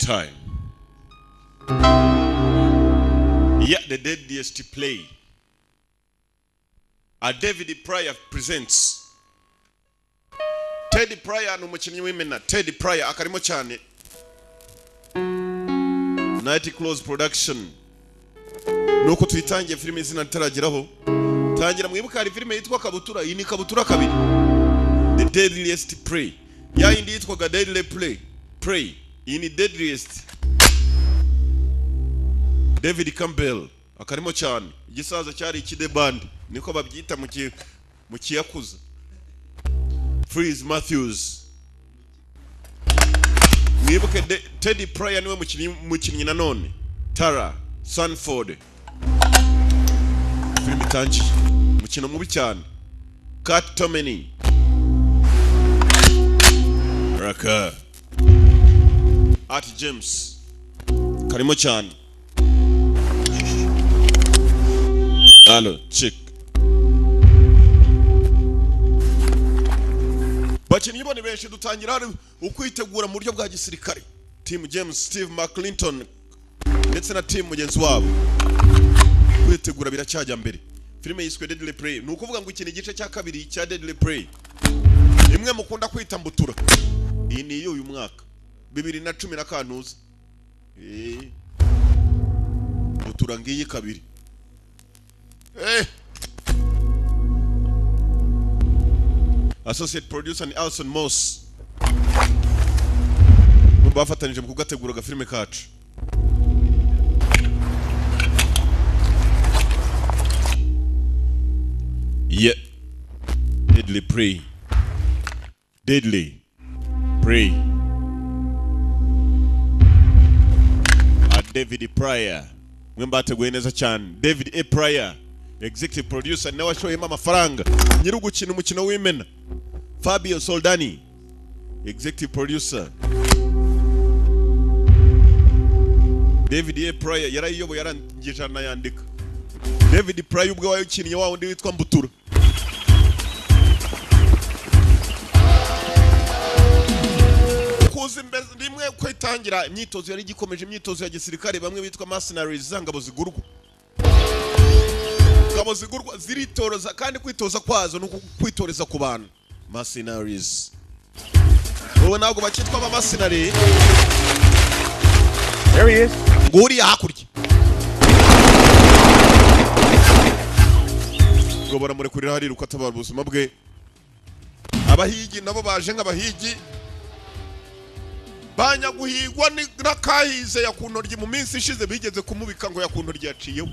Time. Yeah, The Deadliest Prey. A David Pryor presents. Ted Pryor ni umukinnyi w'imena. Ted Pryor akarimo cyane. Night Close Production. Nuko tuyitangiye filime izina ritarageraho. Tangira mwibuka hari filime yitwa Kabutura, iyi ni Kabutura kabiri. The Deadliest Prey. Ya yindi yitwaga Deadly Prey. Prey. Iyi ni Deadliest. David Campbell akarimo cyane. Igisaza cyari ikideband niko babyita mu kiyakuza. Freeze Matthews. Mwibuke Teddy Pryor niwe mukinnyi nanone. Tara Sanford. Filime itangiye. Umukino mubi cyane. Kat Tomeni. Raka. Art James. Karimo cyane. Allo, check. Bakinnyi bone benshi dutangira hari ukwitegura mu buryo bwa gisirikare. Team James, Steve McClinton ndetse na team mugenzi wabo. Kwitegura biracyajya mbere. Filime yiswe Deadly Prey. Ni ukuvuga ngo iki ni igice cya kabiri cya Deadly Prey. Imwe mukunda kwita mbutura. Iyi ni iyo uyu mwaka 2010 na kantuza. Mbutura ngiyi kabiri. Associate producer ni Alson Moss. Bafatanije mu kugategura agafilime kacu. Yeah. Deadly Prey. Deadly Prey. David Pryor. Mwe mbateguye neza cyane. David A. Pryor, executive producer, nawe washoyemo amafaranga. Nyiri gukina umukino w'imena. Fabio Soldani, executive producer. David A. Pryor yarayiyoboye yarangije anayandika. David Pryor ubwe wayikinnye wa wundi witwa Mbutura. Kuza imbere rimwe ko itangira imyitozo yari igikomeje, imyitozo ya gisirikare, bamwe bitwa mercenaries, zangabo zigurwa. Ngabo zigurwa ziritoroza, kandi kwitoza kwazo no kwitoreza ku bantu. Mercenaries. Ubu ntabwo bakitwa aba mercenary. There he is. Nguriya hakurya. Ngo baramurekurira hariruka atabara ubuzima bwe. Abahigi nabo baje nk'abahigi. Banyaguhigwa n'akahize ya kuntoryi mu minsi ishize bigeze kumubika ngo ya kuntoryi yaciyeho.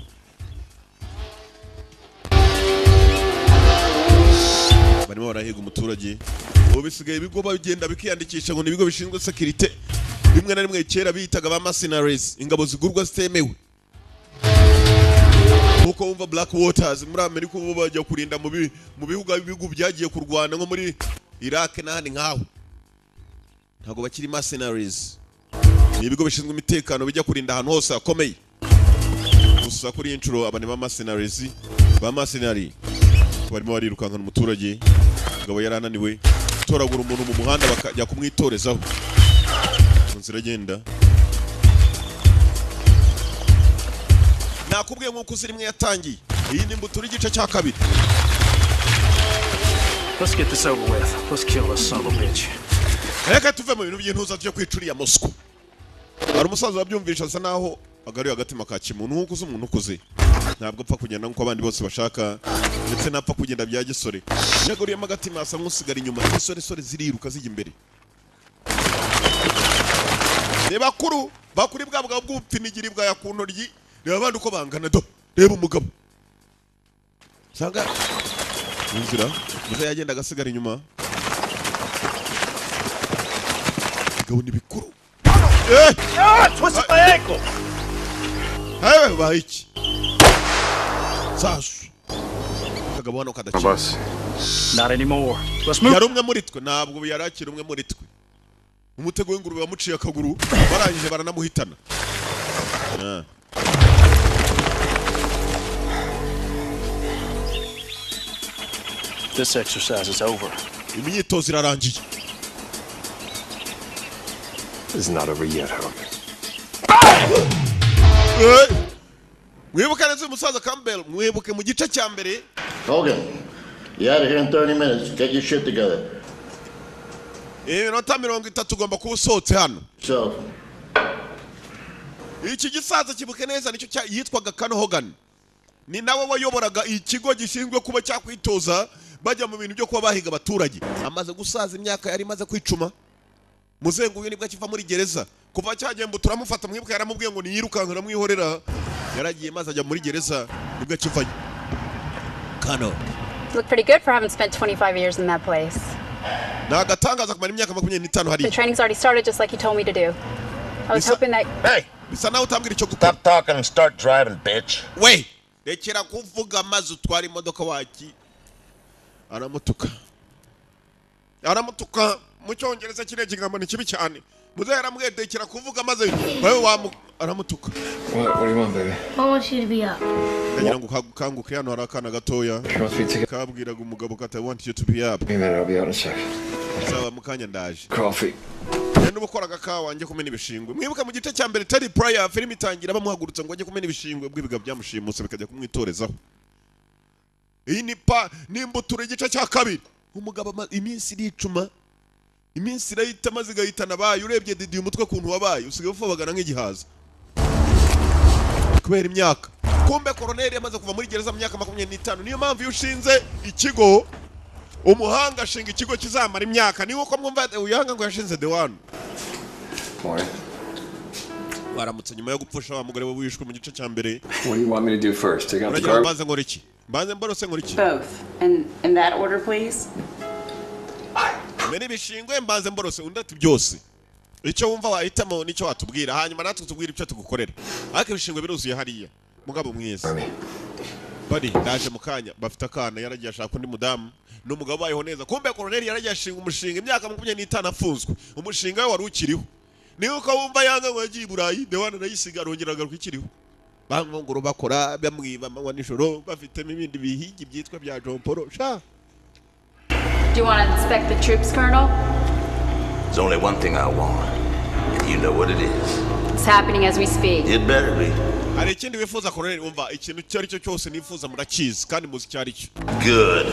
Barimo barahiga umuturage. Ubu bisigaye ibigo bagenda bikiyandikisha ngo ni ibigo bishinzwe security. Rimwe na rimwe kera bitaga ba mercenaries, ingabo zigurwa zitemewe. Nkuko wumva Black Waters muri Amerika ubu bajya kurinda mu bihugu byagiye kurwana nko muri Iraq n'ahandi nkaho. Ntabwo bakiri mercenaries. Ni ibigo bishinzwe umutekano bijya kurinda ahantu hose hakomeye. Gusa kuri inshuro abane ba mercenaries, ba mercenary barimo barirukankana umuturage. Ngabo yarananiwe toragura umuntu mu muhanda bakajya kumwitorezaho. Inzira agenda. Nakubwiye nkuko uzi rimwe yatangiye. Iyi ni mbutura igice cya kabiri. Let's get this over with. Let's kill this son of a bitch. Reka tuve mu bintu by'intuza byo kwicuriya Moscow. Hari umusaza wabyumvisha asa naho agaruye agatima ka kimuntu, nkuko uzi umuntu ukuze. Ntabwo apfa kugenda nkuko abandi bose bashaka, ndetse napfa kugenda bya gisore. Yagaruyemo agatima asa nk'usigara inyuma, isore sore ziriruka zijya imbere. Reba kuru bakuri bwa bwa bw'ubupfinigiri bwa yakuntoryi, reba abandi uko bangana do. Reba umugabo. Sanga inzira, muze yagenda agasigara inyuma. Gabo ni bikuru. Twisted my ankle. Hey, baiki. Sasu. Kagabo hano kadakina. Not anymore. Let's move. Yari umwe muri twe, ntabwo yarakira umwe muri twe. Umutego w'ingurube wamuciye akaguru, barangije baranamuhitana. This exercise is over. Imyitozo irarangiye. It's not over yet, however. Eh! Mwibuke neza uyu musaza Campbell, mwibuke mu gice cya mbere. Hogan, you out of here in 30 minutes. Get your shit together. Iminota 30 ugomba kuba usohotse hano. So, Iki gisaza kibuke neza, nicyo yitwaga Kano Hogan, ni nawe wayoboraga ikigo gishinzwe kuba cyakwitoza bajya mu bintu byo kuba bahiga abaturage. Amaze gusaza, imyaka yari imaze kwicuma. Muzengu uyu nibwo akiva muri gereza. Kuva cyagembo turamufata, mwibuka yaramubwiye ngo niyirukanka aramwihorera, yaragiye maze ajya muri gereza, nibwo akivayo Kano. Look pretty good for having spent 25 years in that place. Ni agatangaza kumara imyaka 25 The hariya. training's already started, just like you told me to do. I was hoping that. Hey! Bisa nawe utambwira icyo gukora. Stop talking and start driving, bitch. We rekera kuvuga maze utwara imodoka. Waki aramutuka, aramutuka mu Cyongereza. Kiriya kigambo ni kibi cyane. Muzehe yaramwedekera kuvuga maze wewe wamu aramutuka. What do you want, baby? I want you to be up. Ndagira ngo ukanguke. Hano hari akana gatoya kabwiraga umugabo kati: "I want you to be up." Give me a minute, I'll be out in a sec. Sawa, mu kanya ndaje. Coffee. Genda uba ukora agakawa, njye kumena ibishingwe. Mwibuka mu gice cya mbere, Teddy Pryor, filime itangira bamuhagurutsa ngo ajye kumena ibishingwe bw'ibigabo byamushimuse bikajya kumwitorezaho. Iyi ni pa nimbutura igice cya kabiri. Umugabo iminsi iricuma, iminsi irahita maze igahitana abaye. Urebye Didi umutwe ukuntu wabaye, usigaye ufobagana nk'igihaza kubera imyaka. Kumbe koroneri yamaze kuva muri gereza mu myaka 25. Niyo mpamvu iyo ushinze ikigo, umuhanga ashinga ikigo kizamara imyaka. Niba uko mwumva uyanga ngo yashinze The One. Morning. Baramutse nyuma yo gupfusha wa mugore we wishwe mu gice cya mbere. What do you want me to do first? Take out the Uragira ngo garbage? mbanze nkora iki? Mbanze mborose, nkora iki? Both. And in that order, please. Mene ibishingwe, mbanze mborose? Undi ati: "Byose, icyo wumva wahitamo nicyo watubwira, hanyuma natwe tubwira icyo tugukorera, ariko ibishingwe biruzuye hariya." Mugabo mwiza bari ndaje mu kanya. Bafite akana, yaragiye ashaka undi mudamu, ni umugabo ubayeho neza. Kumbe koroneri yaragiye ashinga umushinga imyaka 25 afunzwe, umushinga we wari ukiriho. Niba uko wumva yanga ngo yagiye i Burayi, The One arayisiga, arongera agaruka ikiriho. Bangongoro bakora bamwiba amanywa nijoro, bafitemo ibindi bihigi byitwa bya jomporo sha. Do you want to inspect the troops, Colonel? There's only one thing I want, and you know what it is. It's happening as we speak. It better be. Hari ikindi wifuza, koroneri? Wumva, ikintu icyo ari cyo cyose nifuza murakizi kandi muzi icyo ari cyo. Good.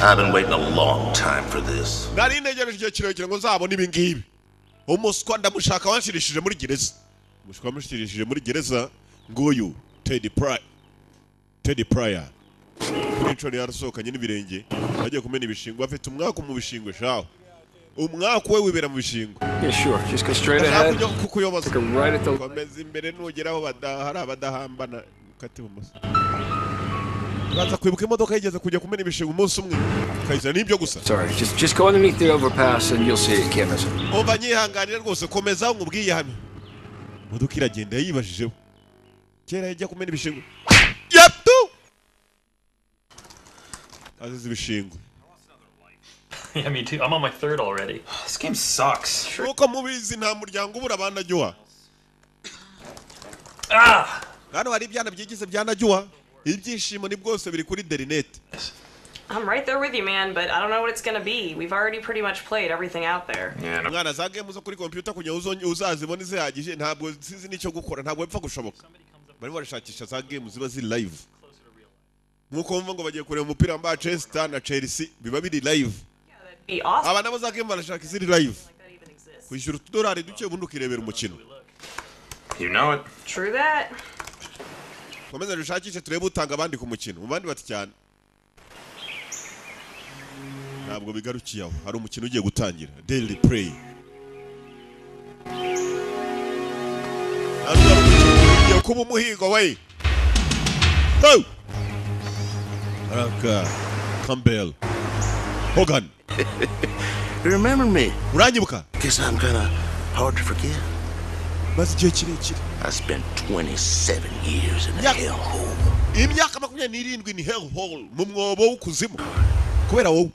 I've been waiting a long time for this. Nari ntegereje igihe kirekire ngo nzabone ibi ngibi. Umuswa ndamushaka wanshirishije muri gereza. Umuswa wamushirishije muri gereza nguyu Teddy Pryor. Teddy Pryor kuri inshuro yarasohokanye n'ibirenge agiye kumena ibishingwe, afite umwaka mu bishingwe shaho, umwaka we wibera mu bishingwe. Yeah, sure. Just go straight Ndashaka ahead. kujya kukuyoboza. Take a right at the. Komeza imbere, nugera aho hari abadahambana ukate ibumoso. Uraza kwibuka imodoka yigeze kujya kumena ibishingwe umunsi umwe ukayizana n'ibyo gusa. Sorry, just go underneath the overpass and you'll see it. You can't miss it. Umva, nyihanganire rwose, komeza aho nkubwiye. Hano imodoka iragenda yibajijeho kera yajya kumena ibishingwe yaptu azize ibishingwe. Yeah, me too. I'm on my third already. This game sucks. Nkuko mubizi, nta muryango ubura abanajyuwa. Ah! Hano hari ibyana byigize byanajyuwa, ibyishimo ni bwose biri kuri interineti. I'm right there with you, man, but I don't know what it's gonna be. We've already pretty much played everything out there. Mwana, za game zo kuri computer kugira ngo uzazibone zihagije, ntabwo sinzi n'icyo gukora, ntabwo bipfa gushoboka. Barimo barashakisha za game ziba ziri live, nkuko wumva ngo bagiye kureba umupira wa Manchester na Chelsea, biba biri live. Be awesome. Aba nabo za game barashaka iziri live, kwishyura utudolari duke ubundi ukirebera umukino. You know it. True that. Komeza dushakishe turebe utanga abandi ku mukino mu bandi. Bati cyane, ntabwo bigarukiye aho, hari umukino ugiye gutangira, Daily Play. Hano hari umukino ugiye kuba umuhigo we. Ho! Araka Campbell Hogan. You remember me? Uranyibuka? Guess I'm kinda hard to forget. Maze igihe kirekire. I spent 27 years in the hellhole. Imyaka 27 ni hell hole, mu mwobo w'ukuzimu kubera wowe.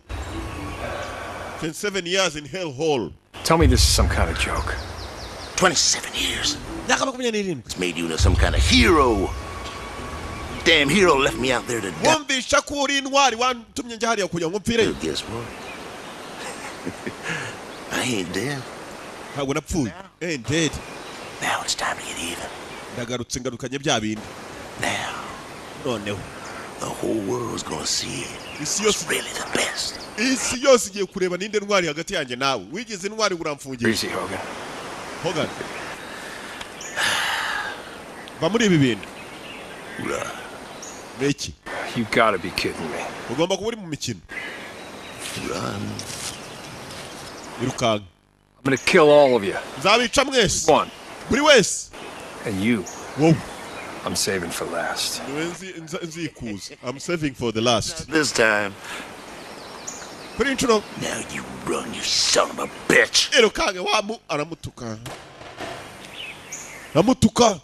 27 years in hell hole. Tell me this is some kind of joke. 27 years. Imyaka 27. It's made you into some kind of hero. Damn hero left me out there to die. Wumvisha ko uri intwari, watumye njya hariya kugira ngo mpfireyo. Guess what? I ain't dead. Ntabwo napfuye. Ain't dead. Now it's time to get even. Ndagarutse, ngarukanye bya bindi. Now, Noneho the whole world's gonna see isi yose really the best. Isi yose igiye kureba ninde ntwari hagati yanjye nawe. Wigize intwari ngo uramfungira. Easy, Hogan. Hogan, va muri ibi bintu. Ni iki? You gotta be kidding me. Ugomba kuba uri mu mikino. Run. Irukanka. I'm gonna kill all of you. Nzabica mwese. One. Buri wese. And you. Wowe. I'm saving for last. Niwe nzikuza. I'm saving for the last. This time. Kuri iyi nshuro. Now you run, you son of a bitch. Irukanke wamu. Aramutuka, aramutuka,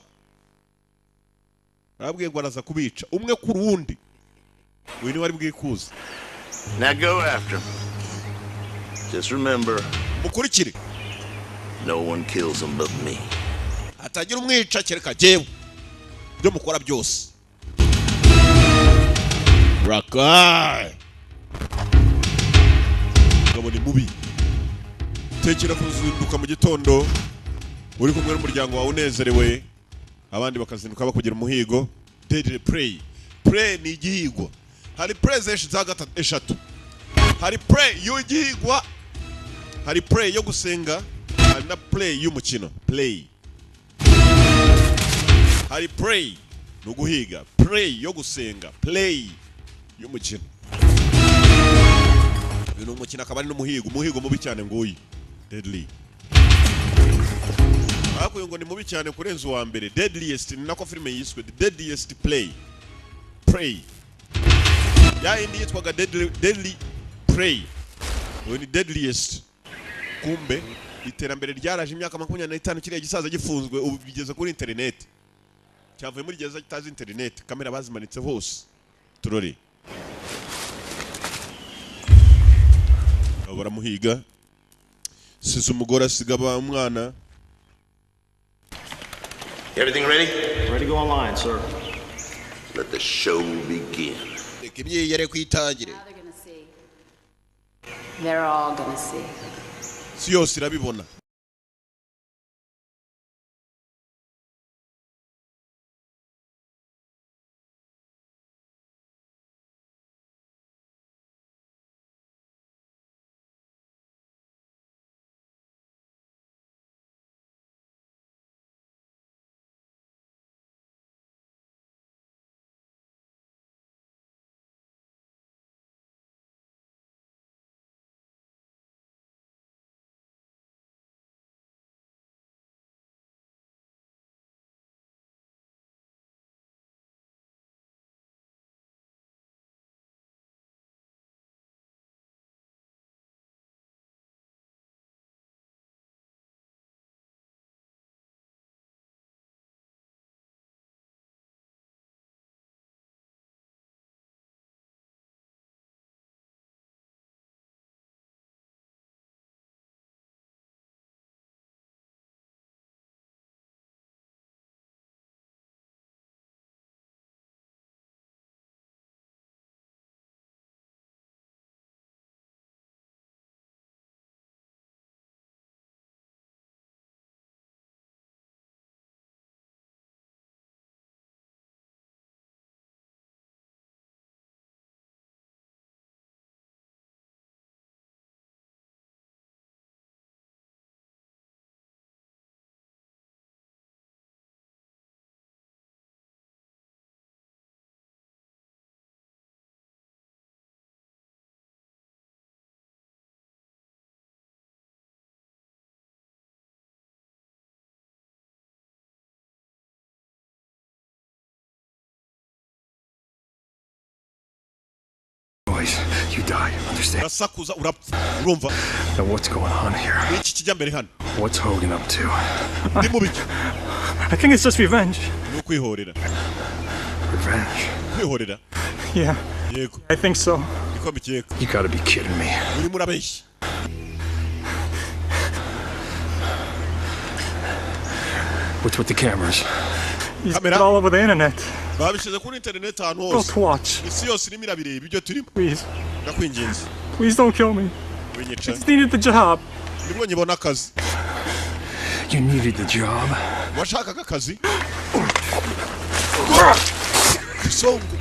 arabwiye ngo araza kubica umwe ku wundi. Uyu niwe ari bwikuze. Now go after him. Just remember, Mukurikire. no one kills him but me. Hatagira umwica kereka jyewe. Ibyo mukora byose. Rakayi mugabo ni mubi. Tekera kuzinduka mu gitondo uri kumwe n'umuryango wawe unezerewe, abandi bakazinduka bakugira umuhigo. Deadly prey. Prey ni igihigwa. Hari prey zenshi za gatatu, eshatu. Hari prey y'igihigwa, hari prey yo gusenga, hari na play y'umukino. Play, hari prey ni uguhiga, prey yo gusenga, play y'umukino. Uyu ni umukino akaba ari n'umuhigo, umuhigo mubi cyane nguyu, deadly. Ariko uyu ngo ni mubi cyane kurenza uwa mbere, deadliest. Ni nako filime yiswe, the deadliest play, prey. Ya yindi yitwaga deadly prey, uyu ni deadliest. Kumbe iterambere ryaraje. Imyaka 25 kiriya gisaza gifunzwe, ubu bigeze kuri interineti. Cyavuye muri gereza kitazi interineti. Kamera bazimanitse hose. Turore abo baramuhiga. Size umugore, asiga umwana. Everything ready? Ready to go online, sir. Let the show begin. Reka imyiyereko itangire. Now they're gonna see. They're all gonna see. Isi yose irabibona. Noise, you die. Understand? Urasakuza urapfa, urumva? Now what's going on here? Iki kijya mbere hano? What's Hogan up to? Ndi mu biki? I think it's just revenge. Ni ukwihorera. Revenge. Kwihorera. Yeah. Yego. I think so. Niko mbikeka. You gotta be kidding me. Urimo urabeshya. What's with the cameras? He's Kamera. all over the internet. Babishyize kuri interineti ahantu Go hose. to watch. Isi yose irimo irabireba ibyo turimo. Please. Ndakwinginze. Please don't kill me. Winyica. I just needed the job. Nibwo nyibona akazi. You needed the job. Washakaga akazi. Songo.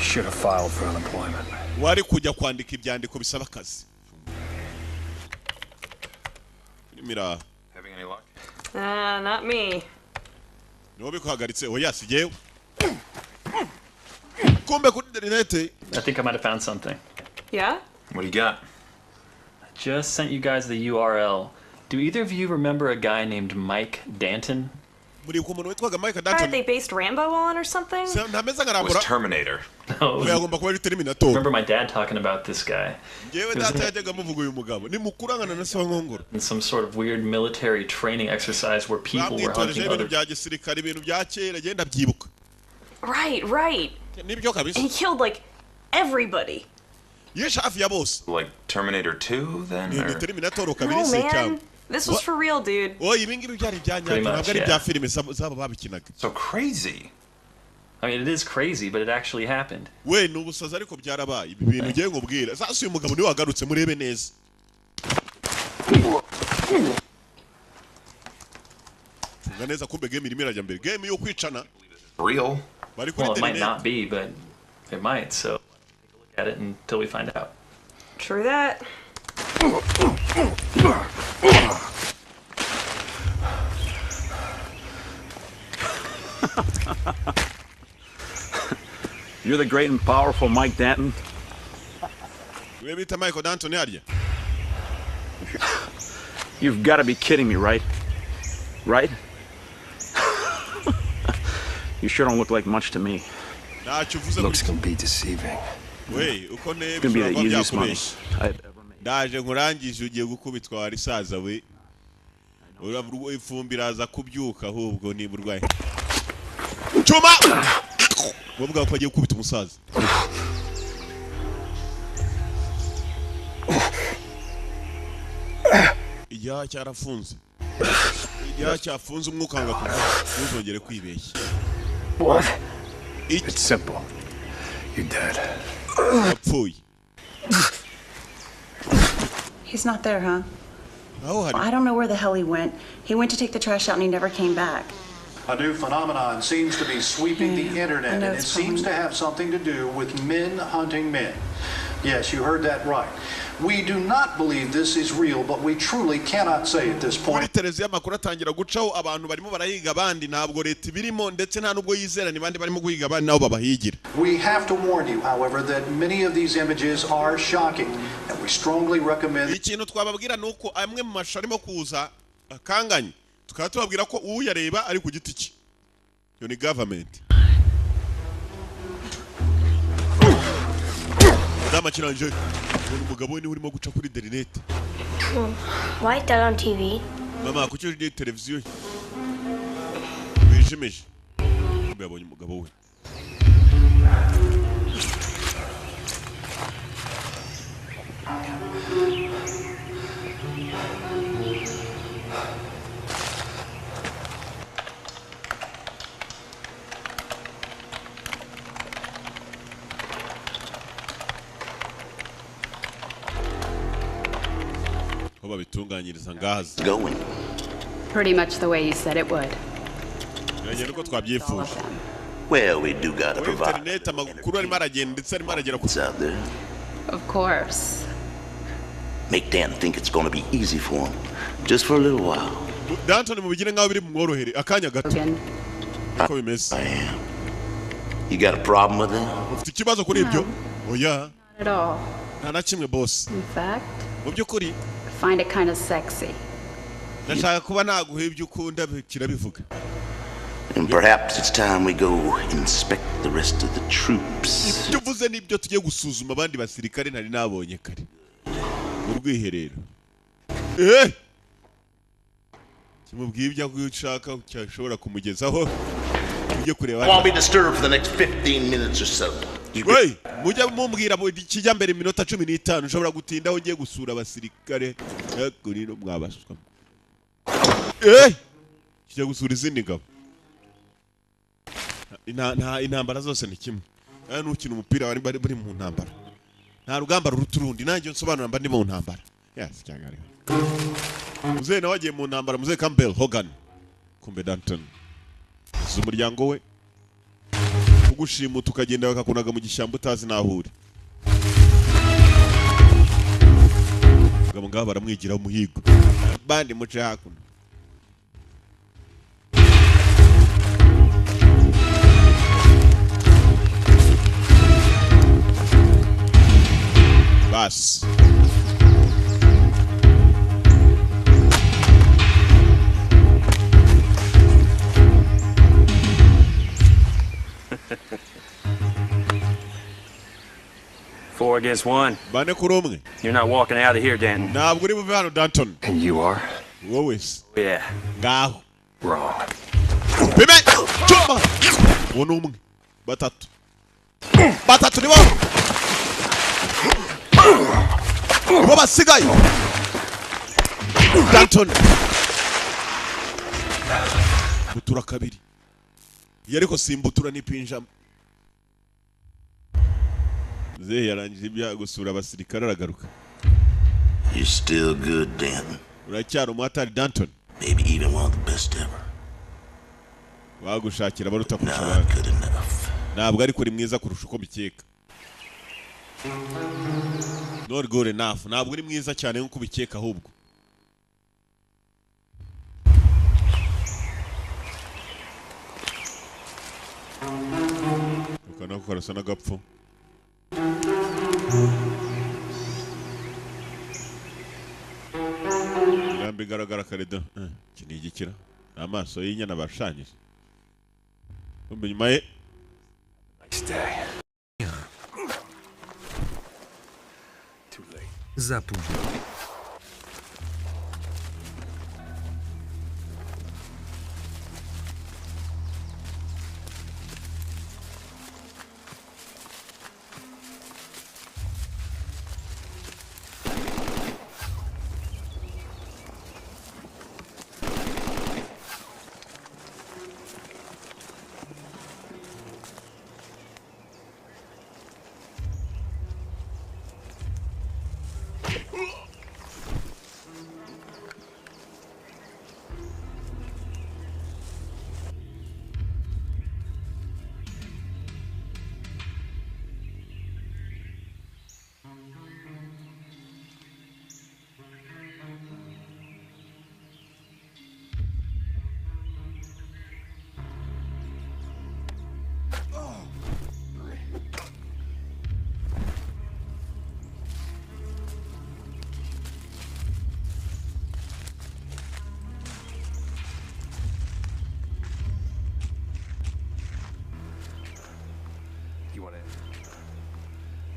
Should have filed for unemployment. Wari kujya kwandika ibyandiko bisaba akazi. Filime iraha. Having any luck? Not me. Niwo bikuhagaritse? Oya, si jyewe. Kumbe kuri interinete. I think I might have found something. Yeah? What do you got? I just sent you guys the URL. Do either of you remember a guy named Mike Danton? Muribuka umuntu witwaga Mike Guy Danton? they based Rambo on or something? Ntameze nka It Rambo. was Terminator. No. It Oya, was, agomba kuba ari Terminator. remember my dad talking about this guy. Njyewe It was data yajyaga amuvuga uyu mugabo ni mukuru angana na se wa Nkongoro. in some sort of weird military training exercise where people were Bamwitorejeho hunting ibintu other bya gisirikare, ibintu bya kera, genda byibuka. Right. Nibyo kabisa. He killed like everybody. Yishe hafi ya bose. Like Terminator 2, then? Ni Or? Terminator kabiri No, se man. cyangwa? This was What? for real, dude. Oya, ibi ngibi byari ibya nyabyo, Pretty much, ntabwo ari yeah. ibya filime zabo babikinaga. So crazy. I mean, it is crazy, but it actually happened. We, ni ubusazi ariko byarabaye. Ibi bintu ngiye nkubwira sasa, uyu mugabo niwe wagarutse, murebe neza. Funga neza. Kumbe game irimo irajya mbere, game yo kwicana. Real. Bari kuri Well, it might interineti. not be, but it might. So take a look at it until we find out. True that. You're the great and powerful Mike Danton. We bita Michael Danton harya. You've got to be kidding me, right? Right? You sure don't look like much to me. Ntacyo uvuze. Looks can be deceiving. We, uko nteye It's gonna be bishobora the kuba easiest money byakubeshya. I've ever made. Ndaje nkurangije, ugiye gukubitwa wari saza we. Ifumbi iraza kubyuka ahubwo niba urwaye cuma bavuga ko agiye gukubita umusaza. Igihaha cyarafunze, igihaha cyafunze umwuka wanga kuva, ntuzongere kwibeshya. What? It's simple. You're dead. Apfuye. He's not there, huh? Aho hari. I don't know where the hell he went. He went to take the trash out and he never came back. A new phenomenon seems to be sweeping the Yeah, I internet, know and it it's seems to probably- have something to do with men hunting men. Yes, you heard that right. We do not believe this is real, but we truly cannot say at this Kuri point. televiziyo amakuru atangira gucaho, abantu barimo barahiga abandi, ntabwo leta ibirimo ndetse nta nubwo yizera ni bandi barimo guhiga abandi nabo babahigira. We have to warn you, however, that many of these images are shocking, and we strongly recommend Ikintu twababwira ni uko amwe mu mashusho arimo kuza akanganye, tukaba tubabwira ko uyareba ari ku giti cye, iyo ni government. Madamu akirangije ubona umugabo we niwe urimo guca kuri interineti. Why is that on TV? Mama, kuki uri televiziyo wijimije? Kumbe yabonye umugabo we. Aho babitunganyiriza ngahaza. Going. Pretty much the way you said it would. Biragenda uko twabyifuje. Well, we do gotta Kuri provide. interineti amakuru arimo aragenda ndetse arimo aragera ku It's out there. Of course. Make Dan think it's gonna be easy for him, just for a little while. Danton, mubigire nk'aho biri bumworohere akanya gato. Uko bimeze. You got a problem with that? Ufite ikibazo kuri ibyo? Oya. Not at all. Nta na kimwe, boss. In fact, Mu by'ukuri I find it kind of sexy. ndashaka kuba naguha ibyo ukunda, kirabivuga. And perhaps it's time we go inspect the rest of the troops. Ibyo uvuze nibyo, tugiye gusuzuma abandi basirikare ntari nabonye kare mu rwiherero. Eh, kimubwiye ibyo ushaka cyashobora kumugezaho, ujye kureba. Won't be disturbed for the next 15 minutes or so. We mujya mumbwira buri kijya mbere iminota 15 ushobora gutinda aho ugiye gusura abasirikare. Yego rero mwabaswa, eh, kijya gusura izindi ngabo. Intambara zose ni kimwe. Aya nukina umupira bari bari mu ntambara. Nta rugamba ruruta urundi, nanjye nsobanura mba ndi mu ntambara. Yes, cyagariho. Muzehe nawe agiye mu ntambara, muzehe Campbell Hogan. Kumbe Danton. Si umuryango we. Ugushimuta ukagenda bakakunaga mu gishyamba utazi naho uri. Ngabo ngabo baramwigira umuhigo. Bandi muce hakuno. Bas. Four against one. 4 kuri 1. You're not walking out of here, Danton. Ntabwo uri buve hano, Danton. And you are? Wowe se. Yeah. Ngaho. Wrong. Bime! Chuma! Uwo ni umwe. Batatu. Batatu nibo. Nibo basigaye. Danton. Butura kabiri. Iyo ariko simbutura ni pinjama. Muzehe yarangije ibya gusura abasirikare aragaruka. You're still good, Danton. Uracyari umuhatari, Danton. Maybe even one of the best ever. Bagushakira baruta kurusha abandi. Good enough. Ntabwo ariko uri mwiza kurusha uko mbikeka. Not good enough. Ntabwo uri mwiza cyane nk'uko ubikeka ahubwo. Uko nako karasa n'agapfu. Irambi igaragara kare da. Iki ni igikira. Ni amaso y'inyana bashushanyije. Kumbe inyuma ye Nice day. Za późno.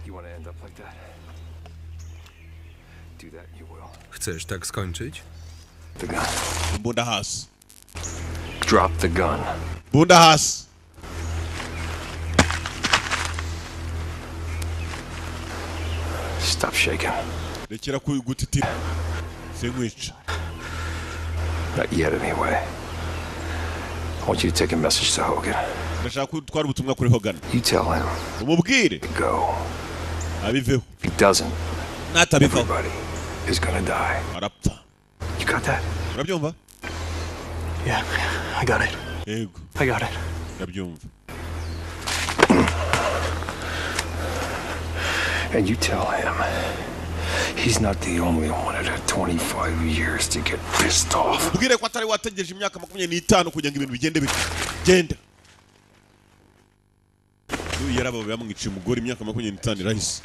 You wanna end up like that? Do that, you will. Chcesz tak skończyć? The gun. Imbunda hasi. Drop the gun. Bunda hasi. Stop shaking. Rekera gutitira. Sinkwica. Not yet, anyway. I want you to take a message to Hogan. Ndashaka ko utwara ubutumwa kuri Hogan. You tell him. Umubwire. Go. Abiveho. If he doesn't, Natabivaho. everybody is gonna die. Arapfa. You got that? Urabyumva? Yeah, I got it. Yego. I got it. Ndabyumva. And you tell him he's not the only one that had 25 years to get pissed off. Ubwire ko atari wategereje imyaka 25 kugira ngo ibintu bigende bityo. Genda. Uyu yarababaye bamwiciye umugore imyaka 25 irahise.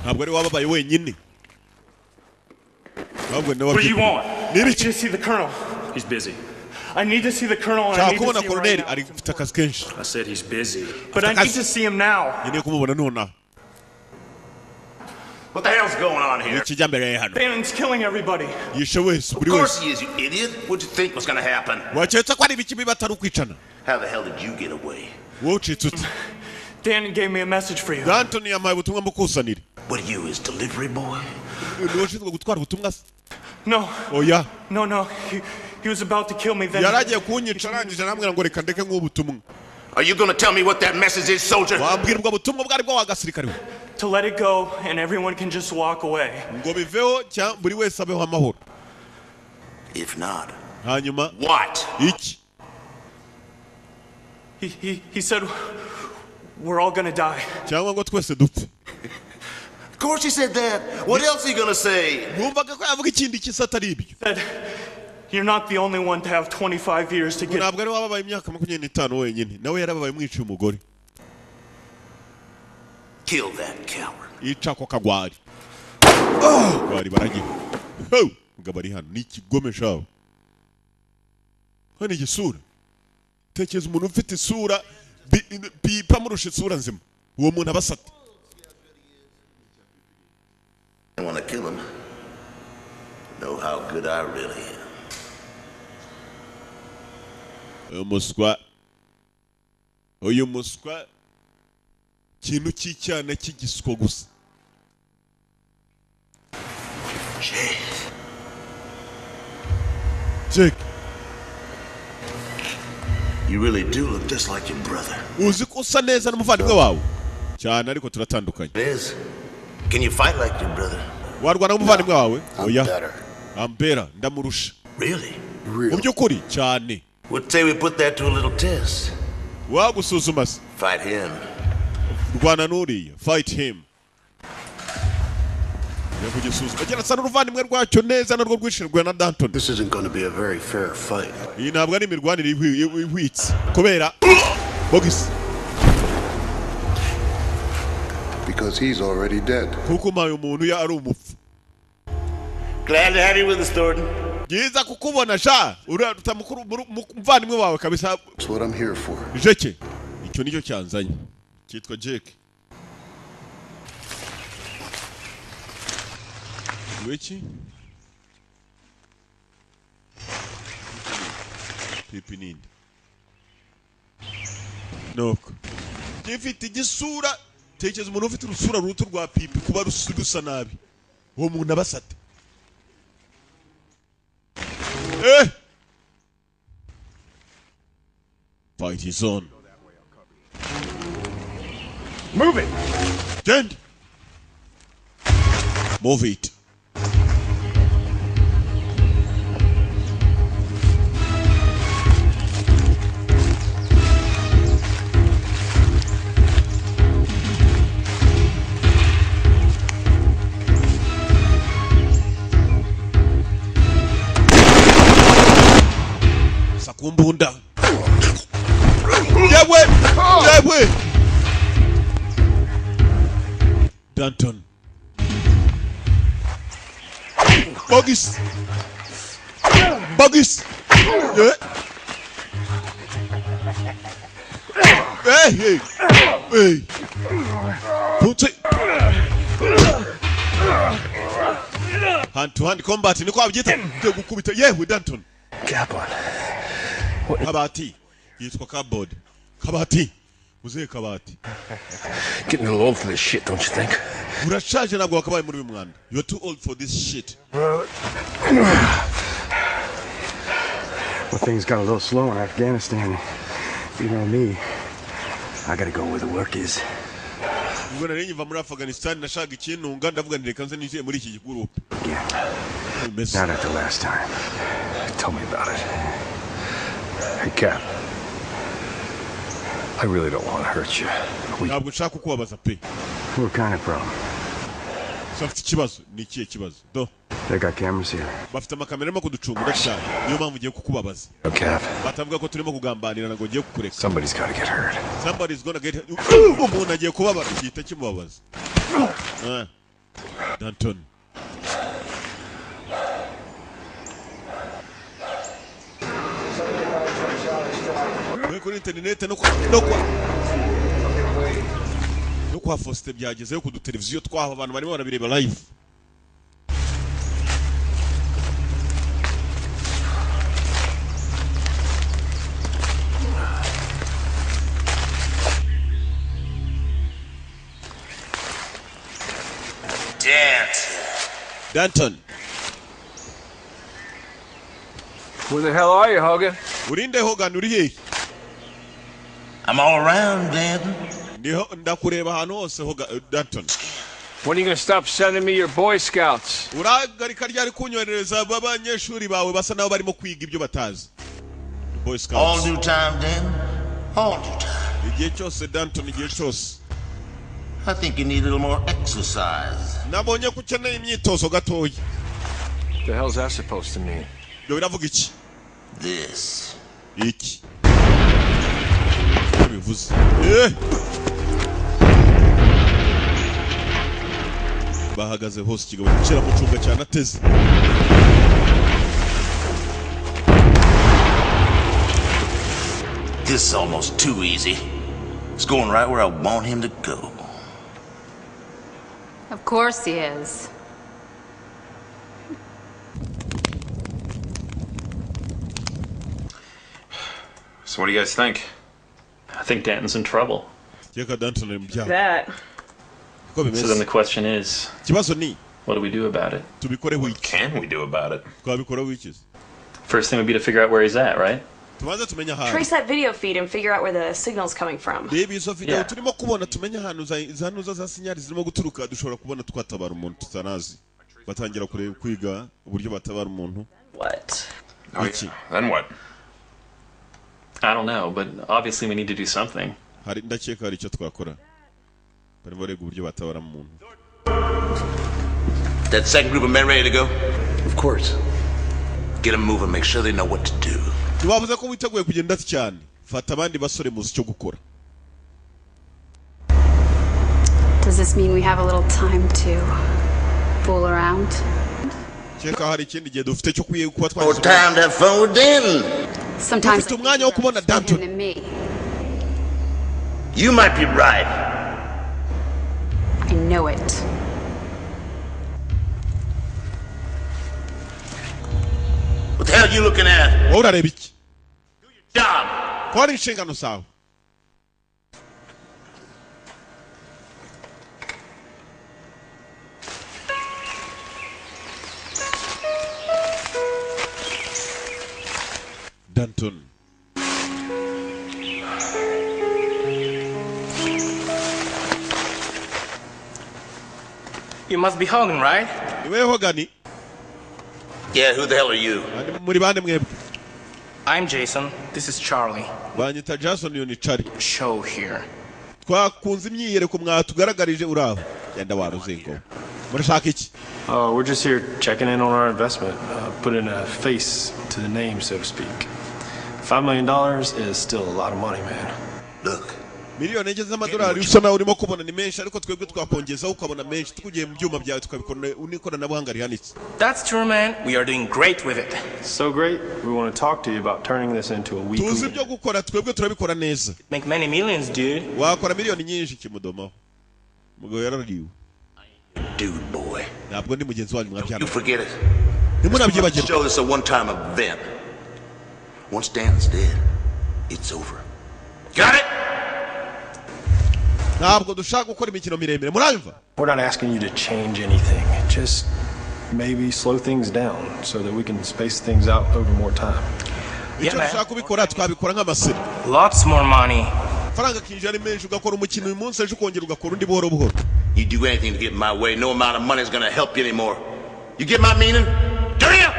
Ntabwo ari wababaye wenyine. Ahubwo nawe What do you want? Niba I need to see the colonel. He's busy. I need to see the colonel and I Nshaka need to kubona see him right koroneri now. ari mfite akazi kenshi. I said he's busy. But I need to see him now. Nkeneye kumubona nonaha. What the hell's going on here? Ikijya mbere hano. Bannon's killing everybody. Yishe wese Of buri course wese. he is, you idiot. What'd you think was gonna happen? Waketse ko ari ibiki biba atari ukwicana. How the hell did you get away? Wowe ucitse ute? Dan gave me a message for you. Danton yampaye ubutumwa mbukusanire. What are you, his delivery boy? Niwe ushinzwe gutwara ubutumwa se? No. Oya. No, no. He was about to kill me then. Yaragiye kunyica arangije arambwira ngo reka ndeke nk'ubu butumwa. Are you gonna tell me what that message is, soldier? Wambwira ubwo butumwa bwari bwo wa gasirikare we. To let it go and everyone can just walk away. Ngo biveho cyangwa buri wese abeho amahoro. If not, Hanyuma what? Iki? He said we're all gonna die. Cyangwa ngo twese dupfe. Of course he said that. What else are you gonna say? Numvaga ko yavuga ikindi kisa atari ibyo. Said you're not the only one to have 25 years to get. Ntabwo ari wababaye imyaka 25 wenyine, nawe yarababaye umwica umugore. Kill that coward. Yica ako kagwari. Bari baragiye. Ho! Mugabo ari hano ni ikigome shawe. Hano igisura. Tekereza umuntu ufite isura pipa murusha isura nzima. Uwo muntu abasata. I want to kill him. Know how good I really am. Uyu muswa kintu cy'icyana cy'igiswa gusa. Jake. You really do look just like your brother. Uzi ko usa neza n'umuvandimwe wawe cyane, ariko turatandukanye. It is. Can you fight like your brother? Warwana n'umuvandimwe wawe? Oya, ambera ndamurusha. Really? Mu by'ukuri cyane. Would say we put that to a little test. Wagusuzuma se? Fight him. Rwana n'uriya. Fight him. Yakugisuzuma agira asa n'uruvandimwe rwacyo neza narwo rwishinzwe na Danton. This isn't going to be a very fair fight. Iyi ntabwo ari imirwanire ihwitse kubera bogisi. Because he's already dead. Kuko umpaye umuntu ya ari umupfu. Glad to have you with us, Thornton. Byiza kukubona sha, uraruta mukuru muvandimwe wawe kabisa. That's what I'm here for. Jake, icyo nicyo cyanzanye. Cyitwa Jake. Wiki? Pipi ninde? Nuko. Gifite igisura, tekereza umuntu ufite urusura ruto rwa pipi kuba rusa nabi. Uwo muntu abasate. Eh! Fight is on. Move it. Genda. Move it. Sakumbunda. Yewe! Yewe! Danton. Bogis. Bogis. Yeah. Hey, hey. Hey. Put it. Hand to hand combat niko abyita gukubita yewe Danton. Kaplan. Kabati. Yitwa cardboard. Kabati. Uziye kabati. Getting a little old for this shit, don't you think? Urashaje ntabwo wakabaye muri uyu mwanda. You're too old for this shit. Well, things got a little slow in Afghanistan. You know me, I gotta go where the work is. Ubwo nari nkiva muri Afghanistan nashaka ikintunga ndavuga nti reka nze ninjiye muri iki group. Not at the last time. Tell me about it. Hey, Cap. I really don't want to hurt you. Ntabwo nshaka kukubabaza pe. What kind of problem? So afite ikibazo, ni ikihe kibazo? Do. They got cameras here. Bafite amakamera arimo kuducunga cyane. Niyo mpamvu ugiye kukubabaza. Cap. Batavuga ko turimo kugambanira ngo ngiye kukureka. Somebody's got to get hurt. Somebody's gonna get hurt. Umuntu agiye kubabara gihita kimubabaza. Danton. Kuri internet no kwa Faustin byagezeyo ku duteleviziyo twaho abantu barimo barabireba live. Danton. Where the hell are you, Hogan? Urinde Hogan, uri hehe? I'm all around, Danton. Ndiho ndakureba ahantu hose Hogan, Danton. When are you gonna stop sending me your Boy Scouts? Urahagarika ryari kunyoherereza aba banyeshuri bawe basa naho barimo kwiga ibyo batazi, Boy All Scouts? due time, Dan. All due time. Igihe cyose, Danton, igihe cyose. I think you need a little more exercise. Nabonye ko ukeneye imyitozo gatoya. The hell's that supposed to mean? Ibyo biravuga iki? This. Iki icyo bivuze, eh? Bahagaze hose, ikigabo kiramucunga cyane ateze. This is almost too easy. It's going right where I want him to go. Of course he is. So what do you guys think? I think Danton's in trouble. Reka, Danton ari mu byago. That. Uko bimeze. So then the question is, Ikibazo ni, what do we do about it? Tubikoreho iki? Can we do about it? Twabikoraho iki? First thing would be to figure out where he's at, right? Tubanze tumenye ahantu. Trace that video feed and figure out where the signal's coming from. Reba izo video Yeah. turimo kubona, tumenye ahantu za nuza za signal zirimo guturuka, dushobora kubona twatabara umuntu tutanazi. Batangira kureba, kwiga uburyo batabara umuntu. What? Oh, Iki. yeah. Then what? I don't know, but obviously we need to do something. Hari, ndakeka hari icyo twakora. Barimo bareba uburyo batabara umuntu. That second group of men ready to go? Of course. Get them moving. Make sure they know what to do. Ntibavuze ko witeguye kugenda cyane? Fata abandi basore, muzi icyo gukora. Does this mean we have a little time to fool around? Keka hari ikindi gihe dufite cyo kuba More twagize. time to have fun with Danton. Sometimes Dufite umwanya wo kubona Danton. him than me. You might be right. I know it. What the hell you looking at? Wowe urareba iki? Job. Kora inshingano zawe. Danton. You must be Hogan, right? Niwe Hogan? Yeah, who the hell are you? Muri bande mwebwe? I'm Jason. This is Charlie. Banyita Jason, uyu ni Charlie. Show here. Twakunze imyiyereko mwatugaragarije. Uraho genda waruzingo, murashaka iki? We're just here checking in on our investment, putting a face to the name, so to speak. $5 million is still a lot of money, man. Look, 5 miliyoni z'amadolari usa nawe urimo kubona ni menshi, ariko twebwe twakongezaho ukabona menshi, tukugiye mu byuma byawe tukabikora n'ikoranabuhanga rihanitse. That's true, man. We are doing great with it. So great, we want to talk to you about turning this into a weekly. Tuzi ibyo gukora, twebwe turabikora neza. Make many millions, dude. Wakora miliyoni nyinshi. Kimudomaho, umugabo yarariwe. Dude, boy. Ntabwo ndi mugenzi wanyu mwabyara. You forget it. Ntimunabyibagirwe. Show this a one-time event. Once Dan's dead, it's over. Got it? Ntabwo dushaka gukora imikino miremire, murabimva? We're not asking you to change anything. Just maybe slow things down so that we can space things out over more time. Icyo dushaka kubikora, twabikora nk'amaseri. Lots more money. Amafaranga akinjira ari menshi, ugakora umukino uyu munsi, ejo ukongera ugakora undi, buhoro buhoro. You do anything to get in my way, no amount of money is gonna help you anymore. You get my meaning? Do you?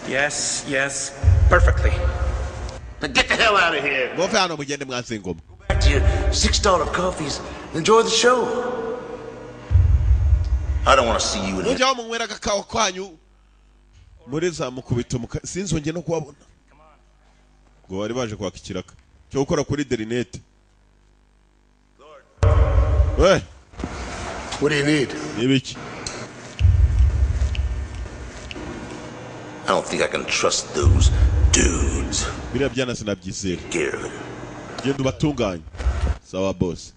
Yes, perfectly. Now get the hell out of here. Muve hano mugende mwanze ingoma. Back to your $6 coffees and enjoy the show. I don't want to see you in here. Mujye aho munywera agakawa kanyu muri za mukubito sinzongeye no kuhabona. Ngo bari baje kwaka ikiraka cyo gukora kuri derinete we. What do you need? Ni ibiki? I don't think I can trust those dudes. Biriya byana sinabyizera. Care of it. Genda ubatunganye. Sawa, boss.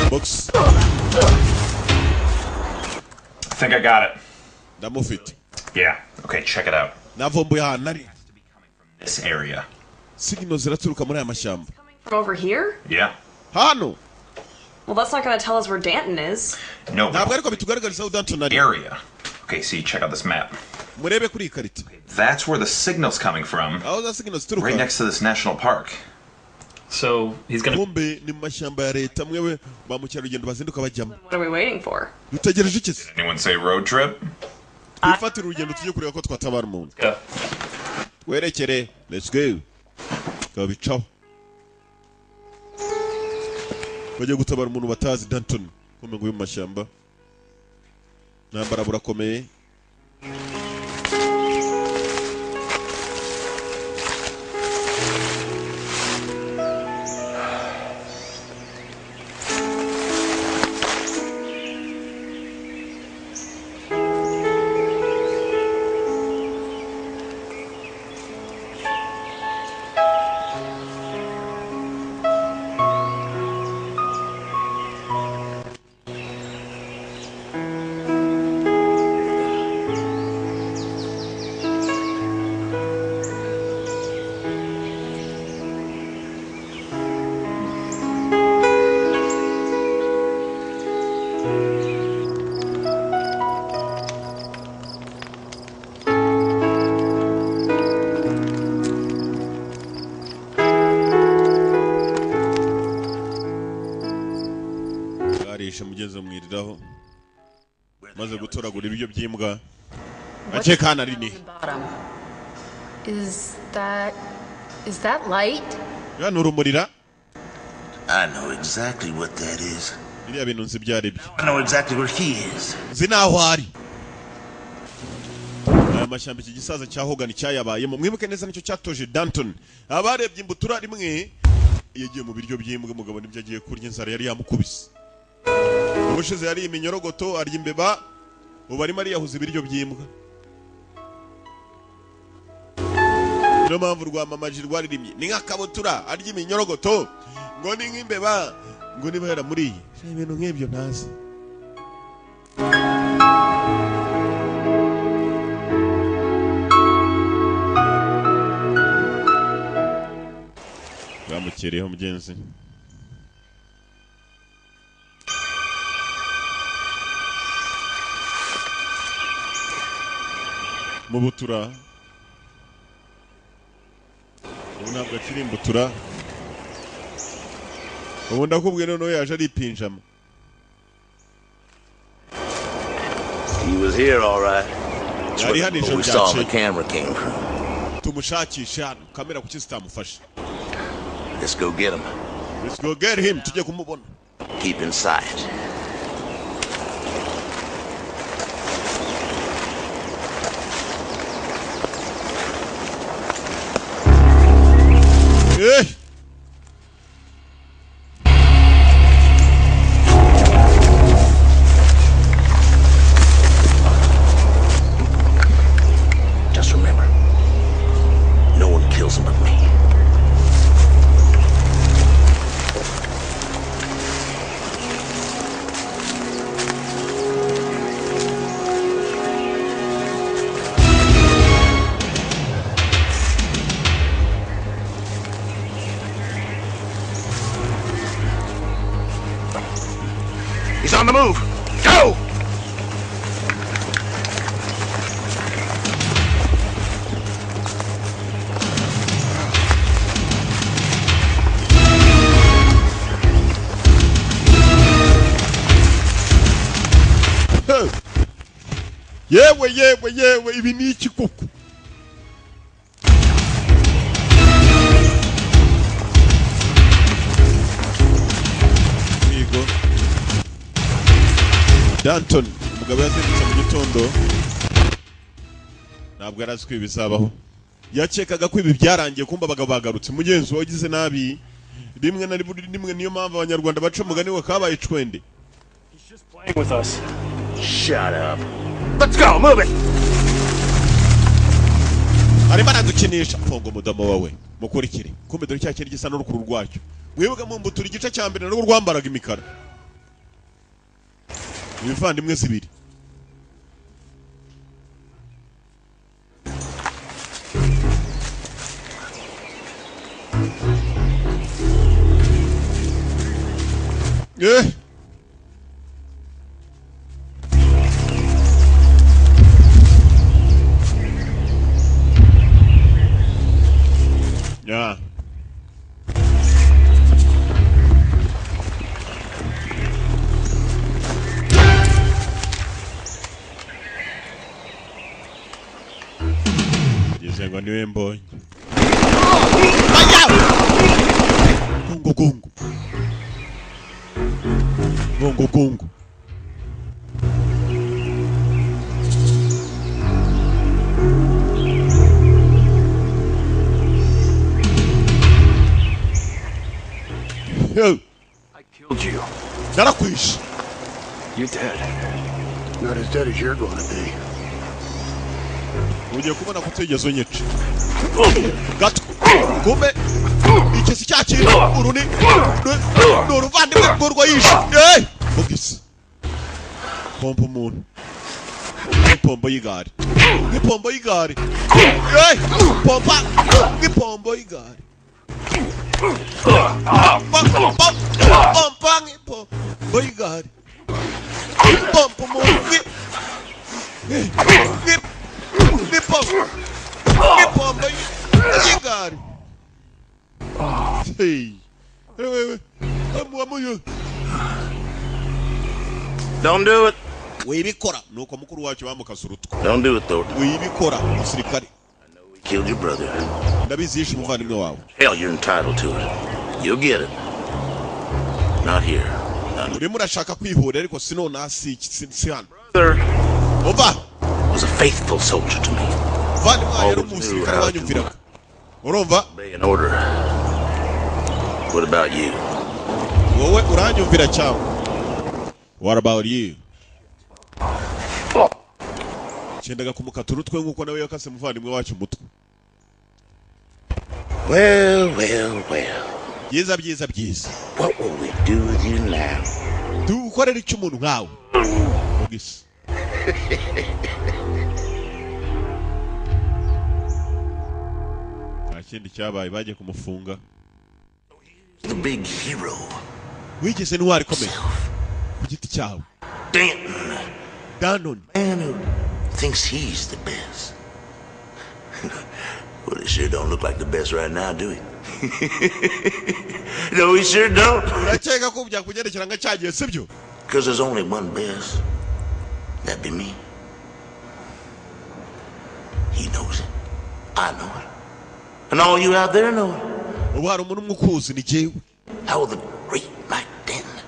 Box. I think I got it. Ndamufite. Yeah. Okay, check it out. Navumbuye ahantu ari. This area. Signal ziraturuka muri aya mashyamba. From over here? Yeah. Hano. Well, that's not gonna tell us where Danton is. No. Ntabwo ariko bitugaragariza aho Danton ari. Area. Okay, see, check out this map. Murebe kuri iyi karita. That's where the signal's coming from. Aho za signal zituruka. Right next to this national park. So he's gonna. Kumbe ni mu mashyamba ya leta, mwewe ba mukerarugendo bazinduka bajyamo. What are we waiting for? Dutegereje iki se? Anyone say road trip? Twifatire urugendo tujye kureba ko twatabara umuntu. Twerekere, let's go. Kabicaho bagiye gutabara umuntu batazi, Danton. Kumbe ngo uyu mu mashyamba ntambara burakomeye. Barishe mugenzi bamwiriraho maze gutoragura ibiryo by'imbwa akeka hano ari ni Bottom. Is that light? Hano urumurira. I know exactly what that is. Biriya bintu nzi ibyo ari byo. I know exactly where he is. Nzi n'aho ari. Aya mashyamba iki gisaza cya Hogan cyayabayemo, mwibuke neza, nicyo cyatoje Danton. Abarebye imbutura rimwe yagiye mu biryo by'imbwa, umugabo nibyo agiye kurya, inzara yari yamukubise. Ubushize yariye iminyorogoto, arya imbeba, ubu arimo ariyahuza ibiryo by'imbwa. Niyo mpamvu rwamamaji rwaririmbye ni nk'akabutura arya iminyorogoto, ngo ni nk'imbeba, ngo niba yaramuriye ibintu nk'ibyo ntazi. Bamukereyeho mugenzi. Mu butura ubu ntabwo akiri imbutura, ubu ndakubwiye noneho yaje ari ipinjama. He was here, all right. That's Yari where hano ijoro we saw the ryakeye. camera came from. Tumushakishe hano, kamera kuki zitamufashe? Let's go get him. Let's go get him, tujye kumubona. Keep in sight. Eh! Just remember, no one kills him but me. He's on the move. Go! Hey! Yewe yewe yewe, ibi ni iki koko? Migo Danton, umugabo yazindutse mu gitondo, ntabwo yari azi ko ibi bizabaho. Yakekaga ko ibi byarangiye, kumva abagabo bagarutse. Mugenzi wagize nabi rimwe na rimwe, niyo mpamvu abanyarwanda baca umugani wa kabaye icwende. Playing with us. Shut up. Let's go, move it! Arimo aradukinisha. Funga umudomo wawe mukurikire. Kumbe dore cya kintu gisa n'urukuru rwacyo, mwibuke mu mbutura igice cya mbere narwo rwambaraga imikara. Ibivandimwe zibiri. Eh! Ngize ngo niwe mbonye. Aya! Gongo gongo. Gongo gongo. Yo. I killed you. Narakwishe. You're dead. Not as dead as you're going to be. Ugiye kubona ko utigeze unyica. Gato. Kumbe iki si cya kintu uru ni uruvandimwe rw'urwo yishe. Eh! Bugisi. Pompa umuntu. Ipombo y'igare. Ipombo y'igare. Eh! Pompa ipombo y'igare. Pompa ipombo y'igare. Pompa umuntu. Ipombo y'igare. Hey. Don't do it. Wibikora nuko mukuru wacu bamukasa urutwe. Don't do it, Thornton. Wibikora musirikare. I killed your brother. Ndabizi yishe umuvandimwe wawe. Hell, you're entitled to it. You'll get it. Not here. Urimo urashaka kwihora ariko sinona si hano. Brother Umva. was a faithful soldier to me. Muvandimwe yari umusirikare wanyumviraga. Urumva? Obey an order. What about you? Wowe uranyumvira cyangwa? What about you? Cyendaga kumukata urutwe nkuko nawe yakase muvandimwe wacu umutwe. Well, well, well. Byiza byiza byiza. What will we do with you now? Dukorera icyo umuntu nkawe. Ubwisi. Nta kindi cyabaye bagiye kumufunga. The big hero. Wigeze intwari ikomeye ku giti cyawe. Danton. Danton. Man who thinks he's the best. Well, he sure don't look like the best right now, do he? No, he sure don't. Urakeka ko byakugendekera nka cyagiye sibyo? Because there's only one best. That'd be me. He knows it. I know it. And all you out there know it. Ubu hari umuntu umwe ukuzi ni jyewe. How the great Mike Danton.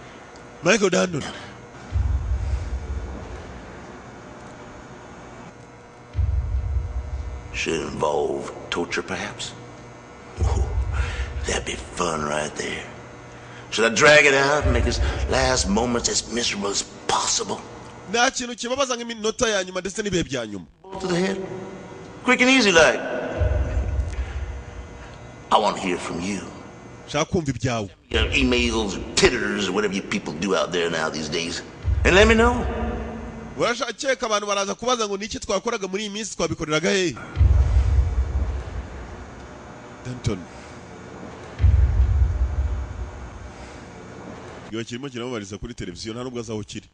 Michael Danton. Should involve torture, perhaps? Oh, that'd be fun right there. Should I drag it out and make his last moments as miserable as possible? Nta kintu kibabaza nk'iminota ya nyuma ndetse n'ibihe bya nyuma. To the head. Quick and easy like. I want to hear from you. Nshaka kumva ibyawe. Your emails or titters or whatever you people do out there now these days. And let me know. Urashakeka abantu baraza kubaza ngo niki twakoraga muri iyi minsi twabikoreraga hehe? Danton. Iyo kirimo kiramubariza kuri televiziyo nta nubwo azaho kiri.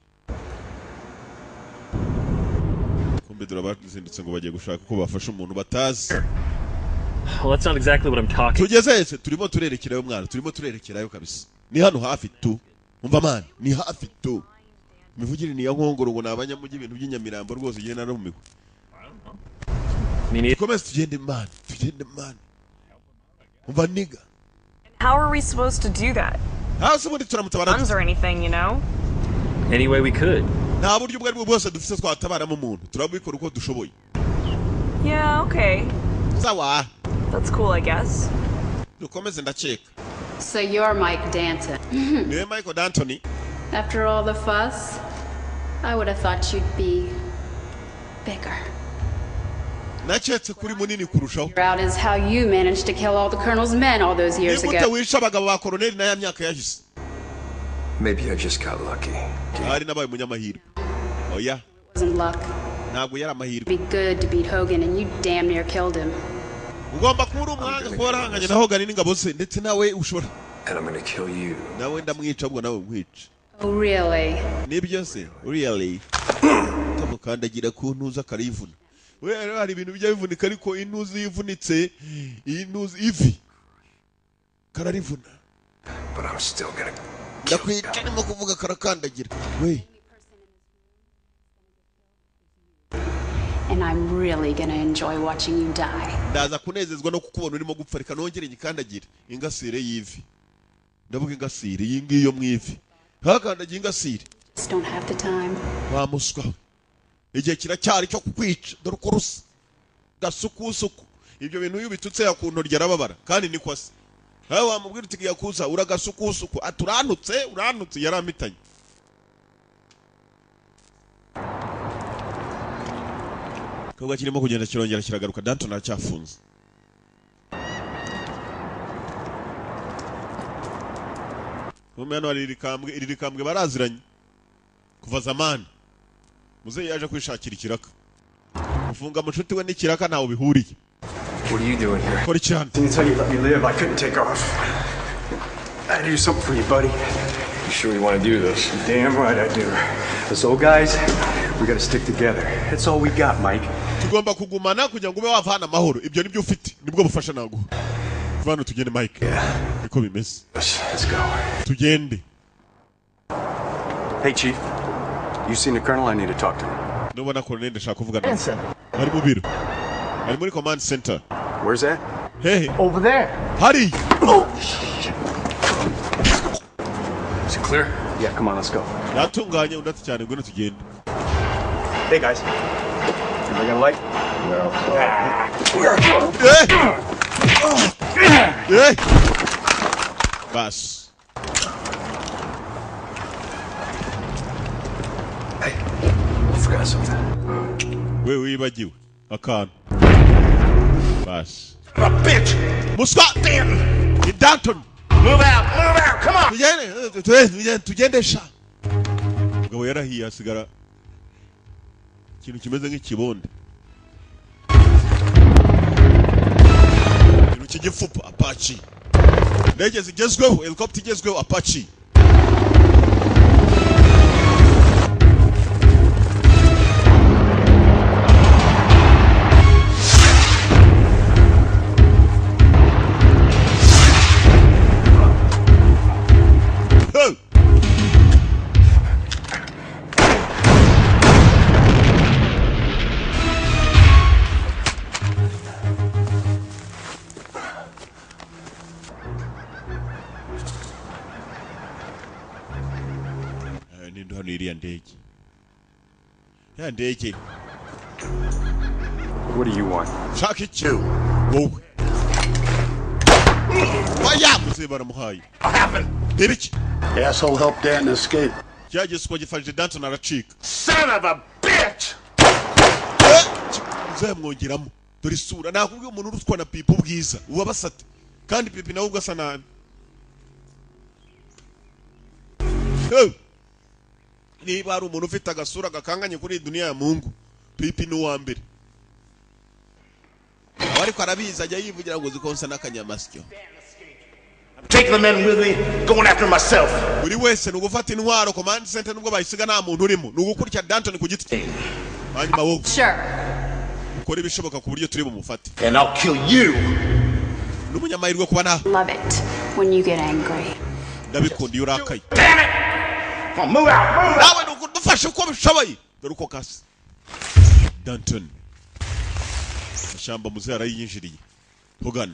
Kumbe dore abazindutse ngo bagiye gushaka ko bafasha umuntu batazi. Well, that's not exactly what I'm talking. Tugeze hese turimo turerekerayo mwana, turimo turerekerayo kabisa. Ni hano hafi tu. Umva man, ni hafi tu. Mivugire ni ya nkongoro ngo nabanyamujyi ibintu by'inyamirambo rwose igihe narumiwe. Komeza tugende man, tugende man. Umva nigga. How are we supposed to do that? Hasi ubundi turamutabara. Guns or anything, you know? Any way we could. Nta buryo ubwo aribwo bwose dufite twatabaramo umuntu. Turabikora uko dushoboye. Yeah, okay. Sawa. That's cool, I guess. Dukomeze ndakeka. So you're Mike Danton. Niwe Michael Danton. After all the fuss, I would have thought you'd be bigger. Naketse kuri munini kurushaho. Out is how you managed to kill all the colonel's men all those years Nigute ago. wishe abagabo ba colonel na ya myaka yahise. Maybe I just got lucky. Ari nabaye umunyamahirwe. Oya. Wasn't luck. Ntabwo yari amahirwe. Be good to beat Hogan and you damn near killed him. Ugomba kuba uri umuhanga kuba warahanganye na Hogan n'ingabo ze ndetse nawe ushobora. And I'm gonna kill you. Nawe ndamwica ubwo nawe nkwica. Oh really? Nibyo se? Really? Kamukandagira ku ntuza akarivuna. We rero hari ibintu bijya bivunika ariko intuzi yivunitse, intuzi ivi kararivuna. But I'm still gonna ndakwica nimo kuvuga karakandagira. We. And I'm really gonna enjoy watching you die. Ndaza kunezezwa no kukubona urimo gupfa. Reka nongere nyikandagire ingasire y'ivi. Ndavuga ingasire iyi ngiyi yo mu ivi, ntakandagiye ingasire. Just don't have the time. Wa muswa we, igihe kiracyari cyo kukwica. Dore uko rusa, gasukusuku. Ibyo bintu iyo ubitutse yakuntorya arababara, kandi niko asa. Aho wamubwira uti yakuza uragasukusuku, ati urantutse, urantutse, yaramitanye. Kobwa kirimo kugenda kirongera kiragaruka. Danton aracyafunze. Kumbe hano hari irikambwe, iri rikambwe baraziranye kuva zamani. Muzehe yaje kwishakira ikiraka, gufunga mushuti we n'ikiraka ntawe bihuriye. What are you doing here? Kora cyane. Until you let me live, I couldn't take off. I had to do something for you, buddy. You sure you want to do this? Damn right I do. Us old guys, we gotta stick together. That's all we got, Mike. Tugomba kugumana kugira ngo ube wavana amahoro. Ibyo nibyo ufite, nibwo bufasha naguha. Kuva hano tugende, Mike, niko bimeze. Let's go. Tugende. Hey, Chief. You seen the colonel? I need to talk to him. Nubona colonel ndashaka kuvugana nawe. Ari mu biro, ari muri command center. Where's that? Hehe? Over there. Hari. Is it clear? Yeah, come on, let's go. Yatunganye undi cyane, ngwino tugende. Hey, guys. Anybody got a light? Eh! Eh! Basi. I forgot something. We wibagiwe akantu. Basi. A bitch! Muswa! Ni Danton! Move out! Move out! Come on! Tugende, tugende, tugende, tugende sha. Mugabo yarahiye hasigara ikintu kimeze nk'ikibonde. Ikintu cy'igifupa Apache. Indege zigezweho, helicopter igezweho Apache. Hey! Ninde hano iriya ndege? Ya ndege. What do you want? Shaka iki? Wowe. Oya, muzehe baramuhaye. Reba iki? Asshole helped Danton escape. Cya giswa gifashije Danton aracika. Son of a bitch! Muzehe mwongeramo. Dore isura, nakubwiye umuntu urutwa na pipi ubwiza. Uba basate. Kandi pipi nawe ubwo asa nabi. Hey! Niba hari umuntu ufite agasura gakanganye kuri iyi dunia ya Mungu, pipi ni uwa mbere. Aba ariko arabizi, ajya yivugira ngo zikonsa n'akanyamasyo. I'm taking the men with me, going after myself. Buri wese ni ugufata intwaro. Command center nubwo bayisiga nta muntu urimo, ni ugukurikira Danton ku giti cye. Hanyuma wowe Sure. ukora ibishoboka ku buryo turi bumufate. And I'll kill you. N'umunyamahirwe kuba nta. Love it when you get angry. Ndabikunda iyo urakaye. Damn it! Come on, move out, move out! Nawe ni ukudufasha uko bishoboye. Dore uko kasa Danton, amashyamba muzehe arayinjiriye. Hogan.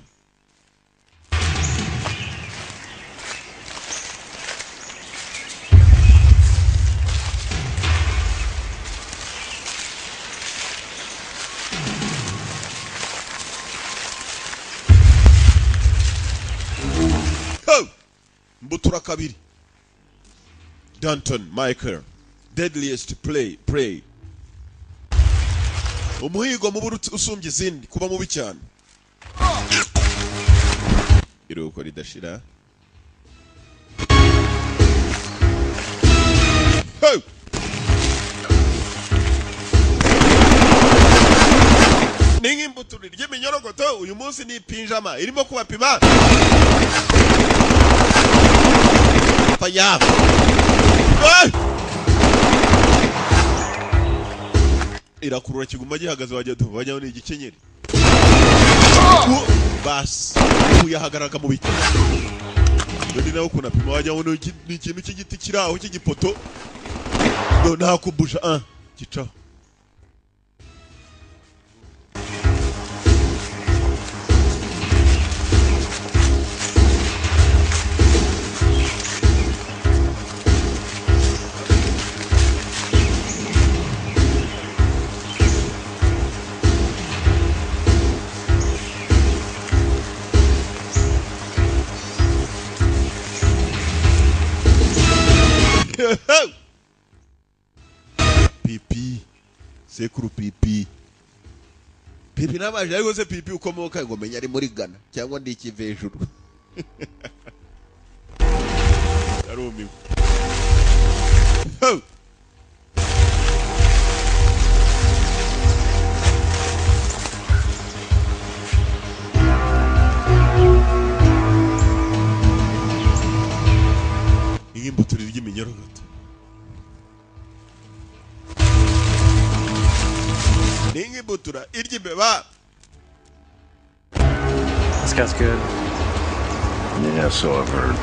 Ho! Mbutura kabiri. Danton Michael, deadliest play prey, umuhigo mubi usumbye izindi kuba mubi cyane. Iruhuko ridashira. Ho! Ni nk'imbuto ry'iminyorogoto. Uyu munsi ni ipinjama irimo kubapima. Fire! Hey! Irakurura kiguma gihagaze, wajya wajya ni igikenyeri. Basi uyahagarara mu biti. Undi nawe ukuntu apima wajya ngo ni ikintu cy'igiti kiri aho cy'igipoto. No nta kubusha, ah, gicaho. Sekuru pipi pipi nabaje, ariko se pipi ukomoka ngo menya ari muri Ghana cyangwa ndi ikive hejuru. Yarumiwe. Ho! Imbuto ry'iminyorogoto ni nk'imbutura irya imbeba. This guy's good. Yeah, so I've heard.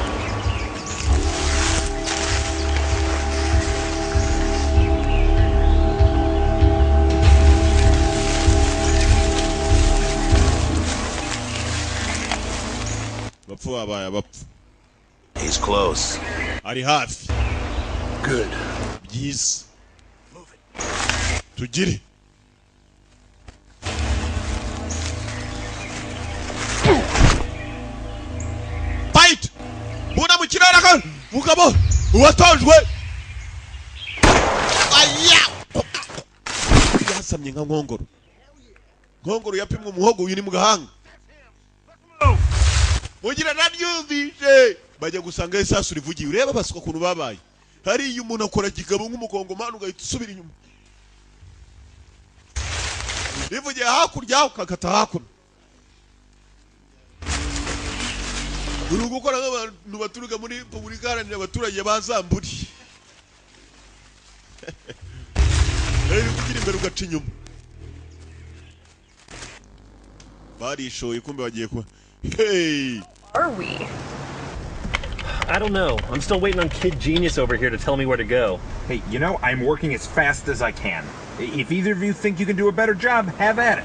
Bapfu babaye abapfu. He's close. Ari hafi. Good. Byiza. Tugire. Fight! Buna mu kirere ka mugabo uwatojwe. Aya! Yasamye nka nkongoro. Nkongoro yapimwe umuhogo uyu ni mu gahanga. Mugira naryumvise. Bajya gusanga isasu rivugiye, ureba basuka kuntu babaye. Hari iyo umuntu akora kigabo nk'umukongomani ugahita usubira inyuma. Rivugiye hakurya ukakata hakuno. Uri gukora nk'abantu baturuka muri Repubulika Iharanira Abaturage ba Zamburi. Rero kugira imbere ugaca inyuma. Barishoye kumbe bagiye kuba. Hey! Are we? I don't know. I'm still waiting on Kid Genius over here to tell me where to go. Hey, you know, I'm working as fast as I can. If either of you think you can do a better job, have at it.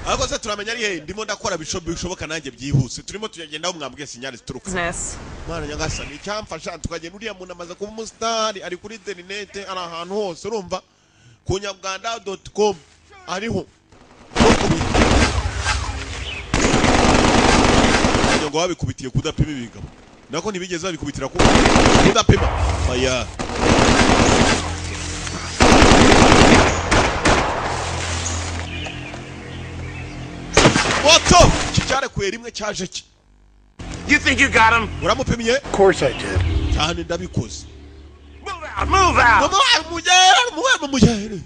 Ariko se turamenya ari he? Ndimo ndakora bishoboka nanjye byihuse. Turimo tuyagenda aho mwambwiye sinyari zituruka. Business. Mwana nyagasani icyamfasha tukagenda, uriya muntu amaze kuba umusitari, ari kuri interinete, ari ahantu hose, urumva ku nyarwanda.com ariho. Ngo babikubitiye kudapima ibigabo. Nako ntibigeze babikubitira ku kudapima. Fire. Moto! Cyarekuye rimwe cyaje ki? You think you got him? Uramupimye? Of course I did. Cyane ndabikoze. Move out, move out. Mugere, mugere.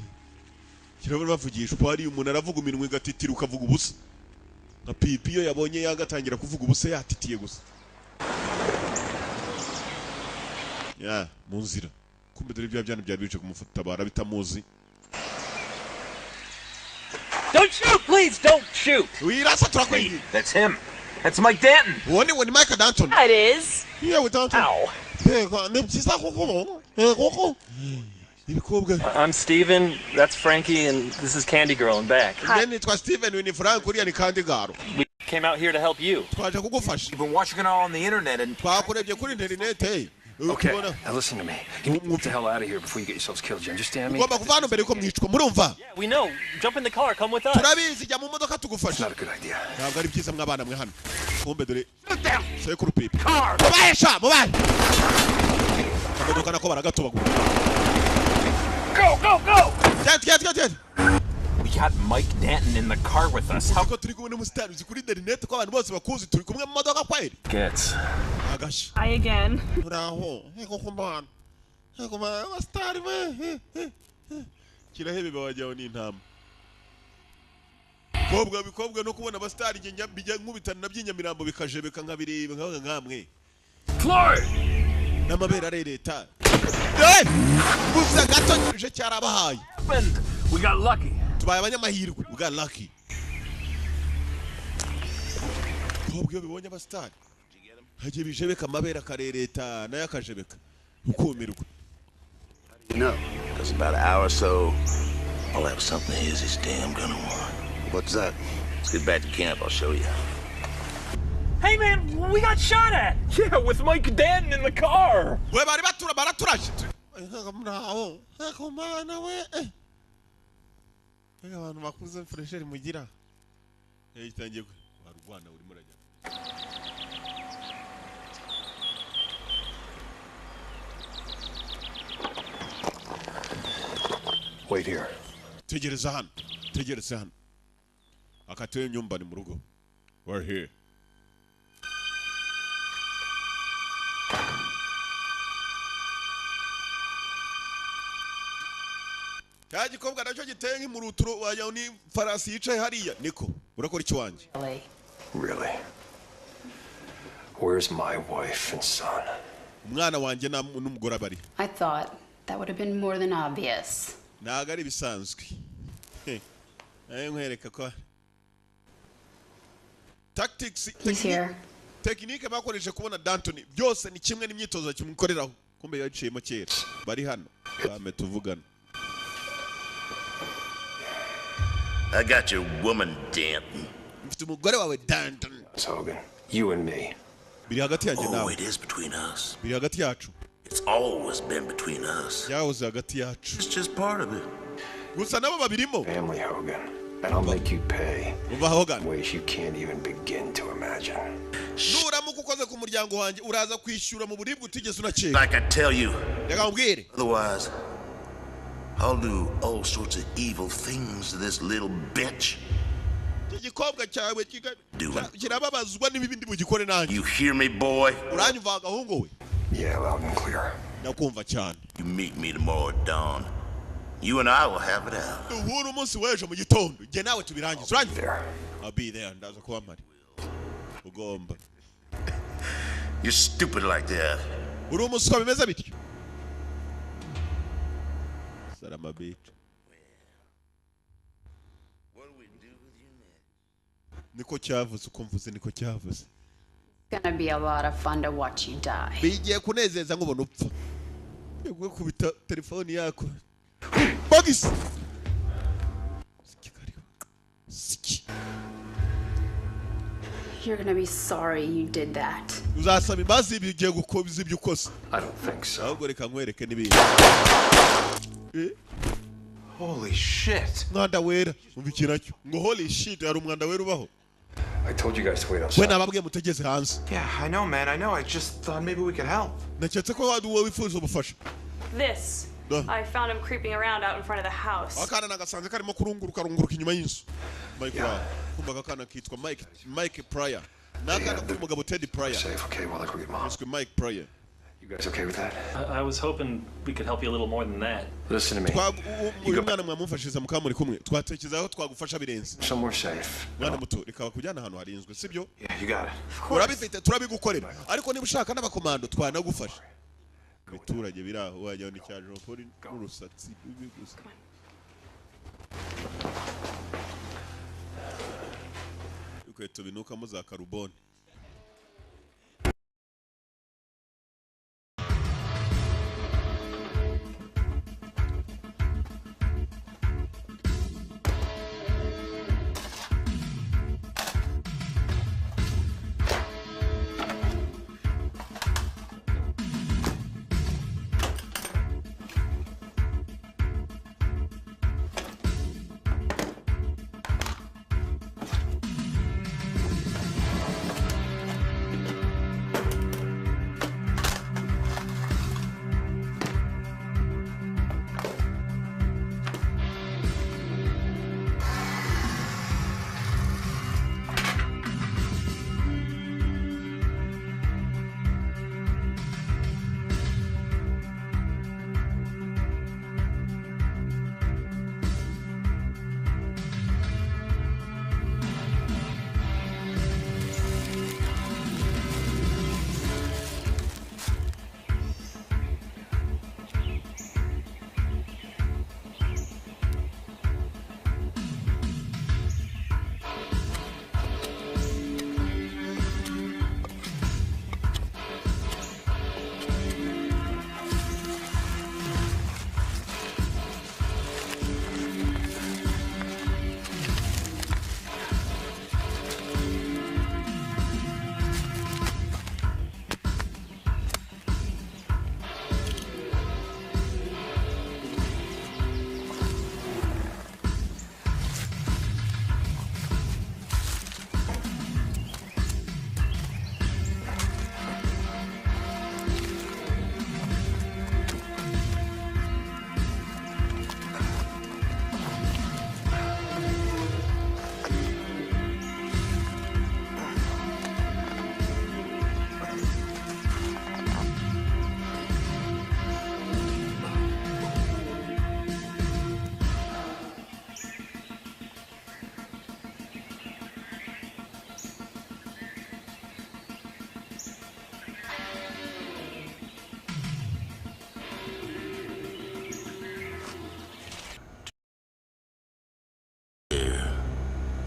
Kirabura bavugisha uko hari umuntu aravuga iminwa igatitira ukavuga ubusa. Nka pipi iyo yabonye yagatangira kuvuga ubusa yatitiye gusa. Ya, mu nzira. Kumbe dore ibya byana byari bice kumufutabara bitamuzi. Don't shoot, please don't shoot. Wirasa turakwinginze. That's him. That's Mike Danton. Uwo ni Mike Danton. It is. Yewe Danton. Ow. Yego, ni byiza koko. Yego. Ibikobwa. I'm Steven, that's Frankie, and this is Candy Girl in back. Njye nitwa Steven, uyu ni Frank, uriya ni Candy Girl. We came out here to help you. Twaje kugufasha. You've been watching it all on the internet and twakurebye kuri interinete. Okay, now listen to me. You need to get the hell out of here before you get yourselves killed. You understand me? Ugomba kuva hano mbere yuko mwicwa, murumva? Yeah, we know. Jump in the car, come with us. Turabizi, jya mu modoka tugufasha. Not a good idea. Ntabwo ari byiza mwabana mwe hano. Kumbe dore sekuru pipi. Mubahe sha, mubahe. Akamodoka nako baragatobagura. Go, go, go! Get, get, get, get. We got Mike Danton in the car with us. How Ko turi kumwe n'umusitari uzi kuri interinete ko abantu bose bakuzi, turi kumwe mu modoka kweri. Gets. Agashya. Hi again. Uraho. Ego kumana. Ego mana abasitari we. Kirahebe bawajyaho n'intama. Kobwa bikobwa no kubona abasitari njye bijya nkubitana na by'inyamirambo bikajebeka nkabireba nkavuga nkamwe. Floyd! N'amabere arereta. Eh! Gusa gato je cyarabahaye. We got lucky. Tubaye abanyamahirwe. We got lucky. Kobwa iyo bibonye abasitari hagiye bijebeka amabere akarereta nayo akajebeka ukumirwa. No. Because about an hour or so, I'll have something his he's damn gonna want. What's that? Let's get back to camp, I'll show you. Hey man, we got shot at! Yeah, with Mike Danton in the car. We bari batura baraturaje. Muraho. Ego mana we. Ega abantu bakuze fresheri mugira. Eh itangiye barwana urimo urajya. Wait here. Tegereza hano, tegereza hano. Akatiwe nyumba ni mu rugo. We're here. Cya gikobwa nacyo giteye nk'imuruturo, wajya ni farasi yicaye hariya. Niko urakora iki wanjye? Really? Where's my wife and son? Umwana wanjye n'umugore bari? I thought that would have been more than obvious. Ntabwo ari ibisanzwe. Nawe nkwereka ko tactics, He's here. Tekinike bakoresheje kubona Danton byose ni kimwe n'imyitozo kimukoreraho. Kumbe yaciyemo kera. Bari hano bame tuvugana. I got your woman, Danton. Mfite umugore wawe, Danton. It's Hogan. You and me. Biri hagati yanjye Oh, nawe. it is between us. Biri hagati yacu. It's always been between us. Byahoze hagati yacu. It's just part of it. Gusa nabo babirimo. Family, Hogan. And I'll make you pay. Umva Hogan. Ways you can't even begin to imagine. Nuramuka ukoze ku muryango wanjye, uraza kwishyura mu buribwe utigeze unakeka. Like I tell you. Reka nkubwire. Otherwise, I'll do all sorts of evil things to this little bitch. Iki gikobwa cyawe Do it. kirababazwa n'ibindi bugikore nanjye. You hear me, boy? Uranyumva, agahungu we? Yeah, loud and clear. Ndakumva cyane. You meet me tomorrow at dawn. You and I will have it out. Duhure umunsi w'ejo mu gitondo, njye nawe tubirangize. Uranyumva? I'll be there. Ndaza kuba mpari. Ugomba. You're stupid like that. Uri umuswa bimeze bityo. Salama bica. Niko cyavuze, uko mvuze niko cyavuze. It's gonna be a lot of fun to watch you die. Bigiye kunezeza nkubona upfa. Kubita telefoni yako. Bogisi. Siki. You're gonna be sorry you did that. Uzasaba imbabazi ibi ugiye gukoza ibyo ukoze. I don't think so. Ahubwo reka nkwereke n'ibindi. Holy shit. Umwanda wera. Umva iki nacyo. Ngo holy shit, hari umwanda wera ubaho. I told you guys to wait We outside. nababwiye mutegeze hanze. Yeah, I know, man. I know. I just thought maybe we could help. Naketse ko wari uwo wifuza ubufasha. This. Duh. I found him creeping around out in front of the house. Akana nagasanze karimo kurunguruka runguruka inyuma y'inzu. Mike Pryor. Kumva aka kana kitwa Mike Pryor. Ni akana k'umugabo Ted Pryor. Safe, okay, while I go get mom. Yiswe Mike Pryor. You guys okay with that? I was hoping we could help you a little more than that. Listen to me. Uyu mwana mwamumfashiriza mukaba muri kumwe, twatekereza aho twagufasha birenze. Somewhere safe. Mwana muto, reka bakujyana ahantu harinzwe, sibyo? Yeah, you got it. Urabifite, turabigukorera, ariko niba ushaka n'abakomando twanagufasha. Ibiturage biri aho wajya ni cya Jean Paul n'urusatsi rubi gusa. Inkweto binukamo za karubone.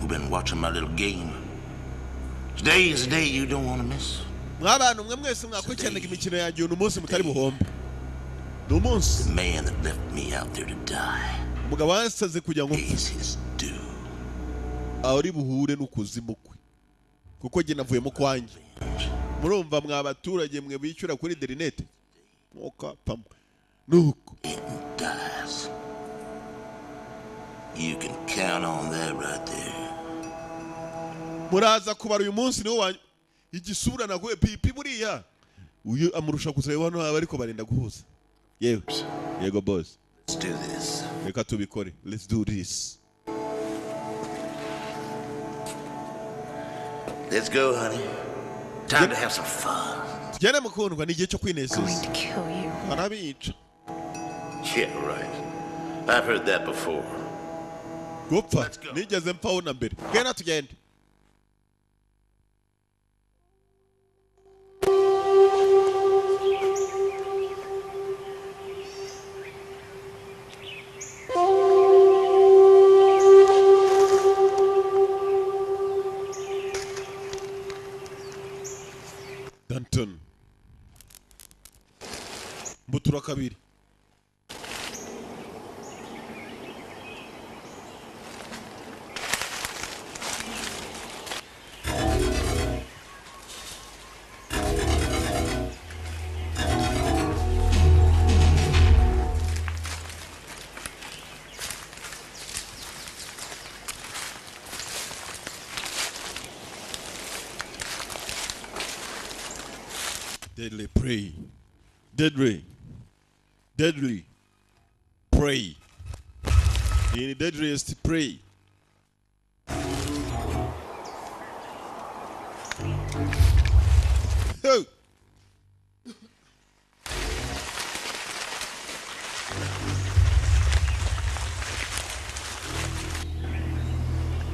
been watching my little game. Today is a day you don't want to miss. Mwabantu mwe mwese mwakurikiranaga imikino yanjye, uyu munsi mutari buhombe ni umunsi. The man that left me out there to die Umugabo wansaze kugira ngo pays his due. Ari buhure n'ukuzimu kwe, kuko jye navuyemo kwanjye. Murumva mwa baturage mwe bishyura kuri interineti, mwuka pamwe nuko. Dies. You can count on that right there. Muraza kubara uyu munsi niwo wa igisura naguye pipi. Buriya uyu amurusha kuzareba hano aba, ariko barenda guhuza. Yewe, yego boss. Let's do this. Reka tubikore. Let's do this. Let's go, honey. Time to have some fun. Tugende mukundwa, ni igihe cyo kwinezeza. Kill you. Arabica. Yeah, right. I've heard that before. Gupfa nigeze mpfaho na mbere. Genda tugende. Danton mbutura kabiri. Deadly prey. Deadly. Deadly prey. The deadliest prey. Oh.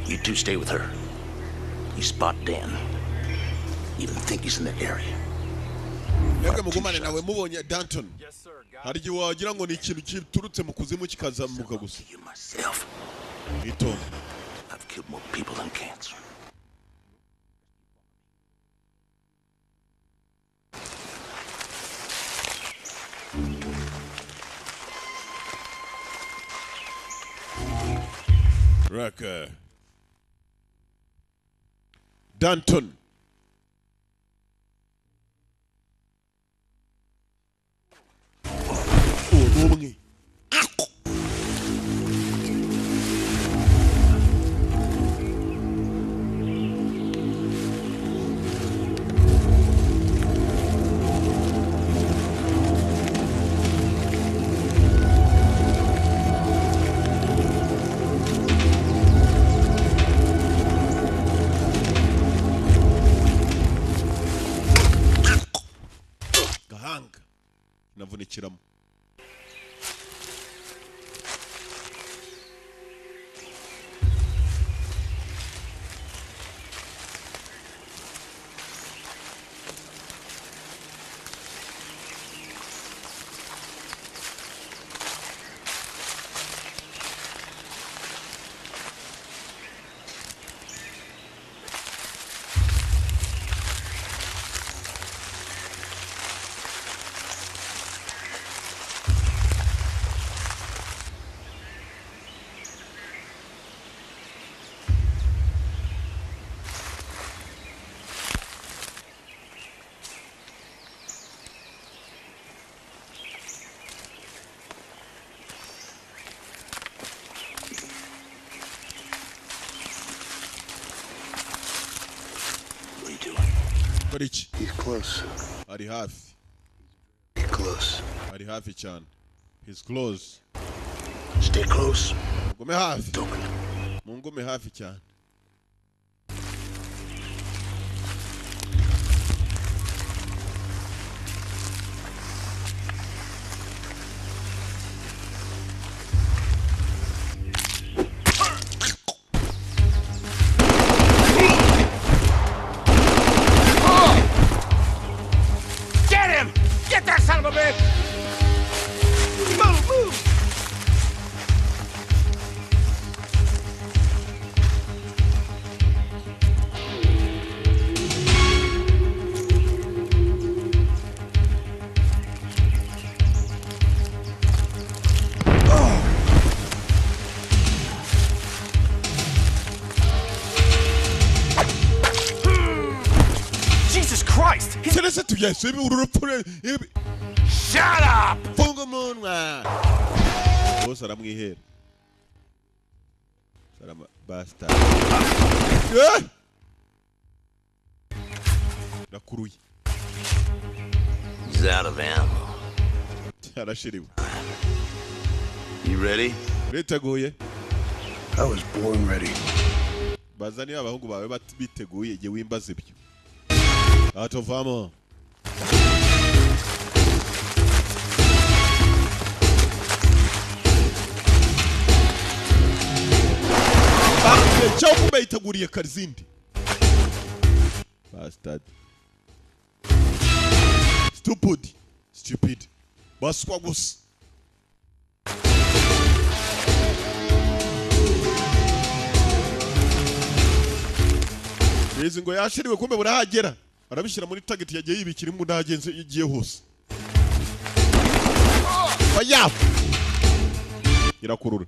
You two stay with her. You spot Dan. Even think he's in the area. Mwebwe mugumane nawe, mubonye Danton. Hari igihe wagira ngo ni ikintu giturutse mu kuzimu kikazamuka gusa. Myself. Itonde. I've killed more people than cancer. Raka. Danton. Uwo ni umwe. Gahanga navunikiramo. What are you doing? Kora iki? He's close. Ari hafi. Close. Ari hafi cyane. He's close. Stay close. Mugume hafi. Mungume hafi cyane. Get him! Get that son of a bitch! Move, move! Yes, ibi uru rupfu ibi. Shut up! Funga umunwa. Bose aramwihera. Sarama bastard. Eh! Nakuruye. He's out of ammo. Arashiriwe. You ready? Uriteguye? I was born ready. Baza niba abahungu bawe biteguye igihe wimbaza ibyo. Out of ammo. Cyangwa kumbe yiteguriye karizindi. Bastard. Stupid. Stupid. Baswa gusa. Izi ngo yashiriwe kumbe burahagera. Arabishyira muri target yagiye yibikira imbunda hagenze igiye hose. Oya! Irakurura.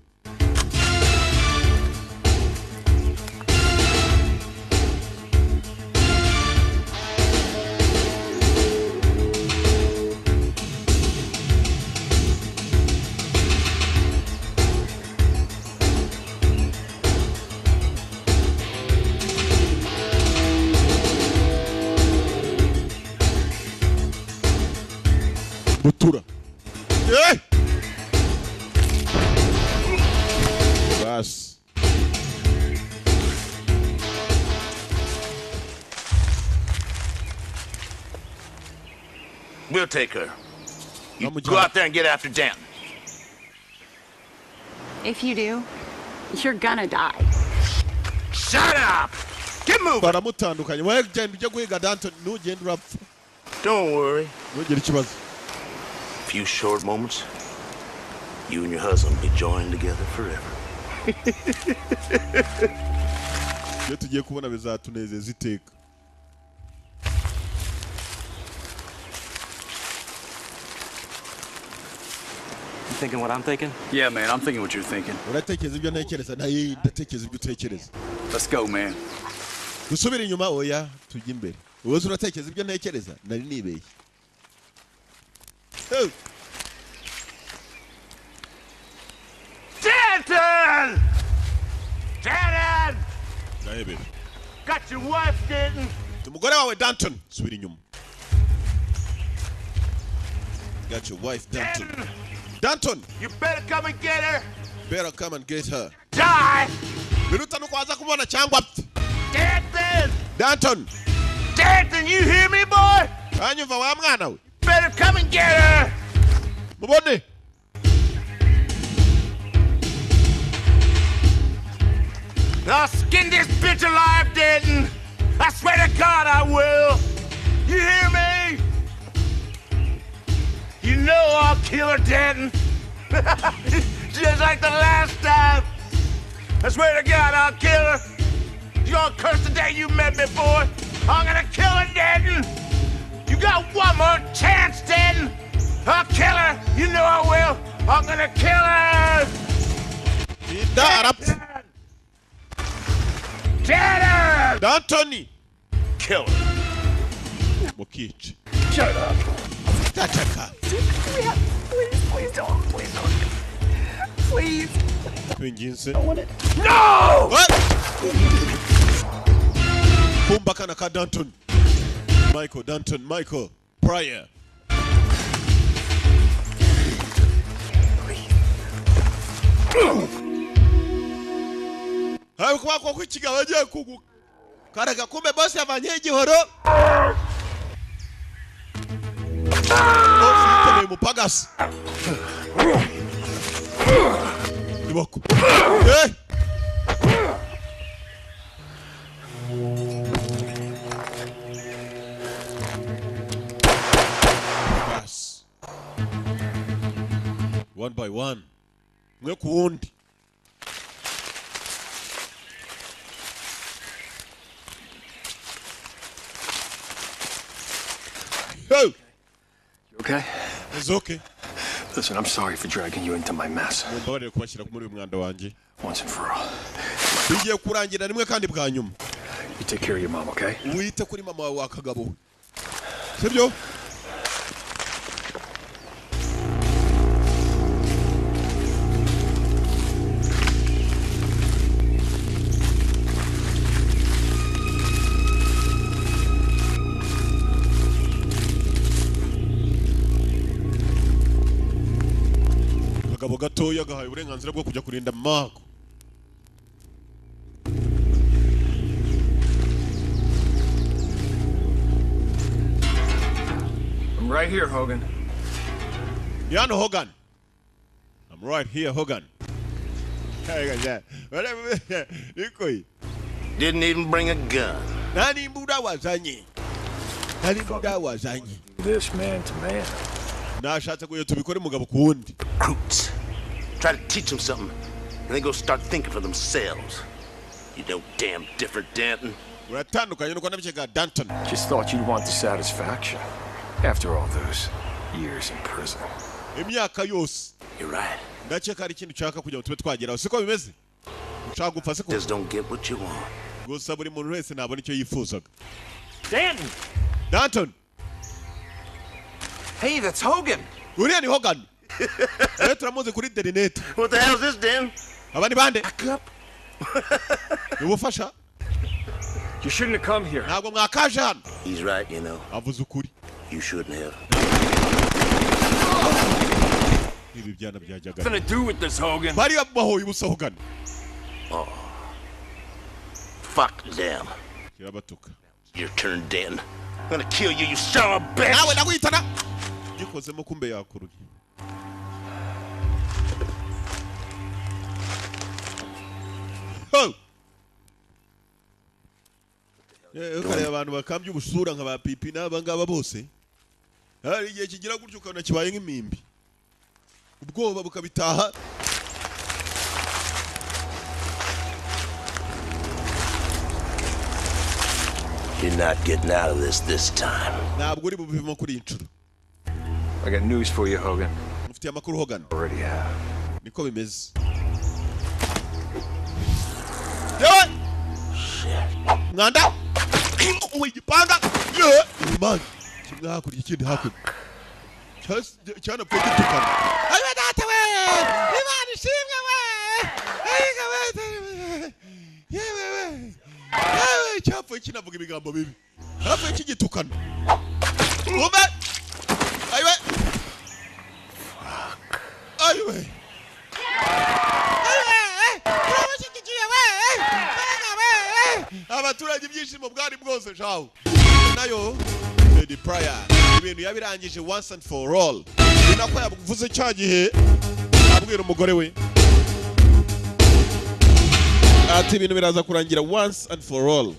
Butura. Eh! Bas. We'll take her. You go out there and get after Danton. If you do, you're gonna die. Shut up! Get moving! Baramutandukanye. Wewe genda ujye guhiga Danton, nugenda urapfa. Don't worry. Ntugire ikibazo. Few short moments, you and your husband will be joined together forever. Iyo tugiye kubona bizatunezeza iteka. You thinking what I'm thinking? Yeah, man, I'm thinking what you're thinking. Uratekereza ibyo ntekereza, naye ndatekereza ibyo utekereza. Let's go, man. Dusubire inyuma oya tujye imbere. Wowe uratekereza ibyo ntekereza, nari nibeshye. Oh. Danton! Danton! David. Got your wife, Danton. Umugore wawe Danton. Subira inyuma. Got your wife, Danton. Danton! You better come and get her. Better come and get her. Die! Biruta nuko aza kumubona cyangwa apfe. Danton! Danton! Danton, you hear me, boy? Anyumva wa mwana we. Better come and get her. Mubone. I'll skin this bitch alive, Danton. I swear to God I will. You hear me? You know I'll kill her, Danton. Just like the last time. I swear to God I'll kill her. You're gonna curse the day you met me, boy. I'm gonna kill her, Danton. You got one more chance, Danton. I'll kill her. You know I will. I'm gonna kill her. Danton. Danton! Danton! Kill her. Mukich. Shut up. Tataka. Please, please don't. Please don't. Please. Twinginze. I want it. No! What? Pumba kana ka Danton. Michael Danton, Michael Pryor. Hayo kwa kwa kwikiga bagiye kuguka. Karaga kumbe boss yavanye igihoro. Boss yitemeye mupagasi. Iboko. Eh! Yes. One by one. Mwe kuwundi. Hey! You okay? It's okay. Listen, I'm sorry for dragging you into my mess. Once and for all. You take care of your mom, okay? Wite kuri mama wawe wakagabo. Sibyo? Akagabo gatoya gahaye uburenganzira bwo kujya kurinda Marco. I'm right here, Hogan. Yano Hogan. I'm right here, Hogan. Didn't even bring a gun. Nani mbunda wazanye. Nani mbunda wazanye. This man to man. Nashatse kuyo tubikore mugabo kuwundi. Recruits. Try to teach them something, and they go start thinking for themselves. You know damn different, Danton. Uratandukanye nuko nabikeka Danton. Just thought you'd want the satisfaction. After all those years in prison. Imyaka yose. You're right. Ndakeka ari ikintu ushaka kugira ngo tube twageraho, siko bimeze? Ushaka gupfa siko? Just don't get what you want. Gusa buri muntu wese ntabona icyo yifuzaga. Danton! Danton! Hey, that's Hogan! Uriya ni Hogan! Rero turamuzi kuri Derinete. What the hell's this, Dan? Aba ni bande? Ni ubufasha? You shouldn't have come here. Ntabwo mwakaje hano. He's right, you know. Avuze ukuri. You shouldn't have. Ibi byana byajyaga. Nothing to do with this, Hogan. Bari bahoye ubusa Hogan. Oh. Fuck them. Kirabatuka. Your turn, Dan. I'm gonna kill you, you son of a bitch. Nawe naguhitana. Gikozemo kumbe yakuruye. Ho! Ukareba abantu bakambye ubusura nka ba pipi n'aba ngaba bose. Hari igihe kigira gutyo ukabona kibaye nk'imimbi. Ubwoba bukabitaha. You're not getting out of this time. Ntabwo uri bubivemo kuri iyi nshuro. I got news for you, Hogan. Mufitiye amakuru Hogan. Already have. Niko bimeze. Yewe! Shit. Mwanda! Igipanga! Yewe! Man, kimwe hakurya ikindi hakurya. Cyanapfuye gitukana. Ayiwe data we! Imana ishimwe we! Ayiga we! Yewe we! Yewe cyapfuye kinavuga ibigambo bibi. Cyapfuye kigitukana. Umbe! Ayiwe! Fuck. Ayiwe! Ayiwe! Turabashyigikiye we! Abaturage ibyishimo bwari bwose shawo. Nayo Lady Pryor ibintu yabirangije once and for all. Ni nako yavuze cya gihe abwira umugore we ati ibintu biraza kurangira once and for all.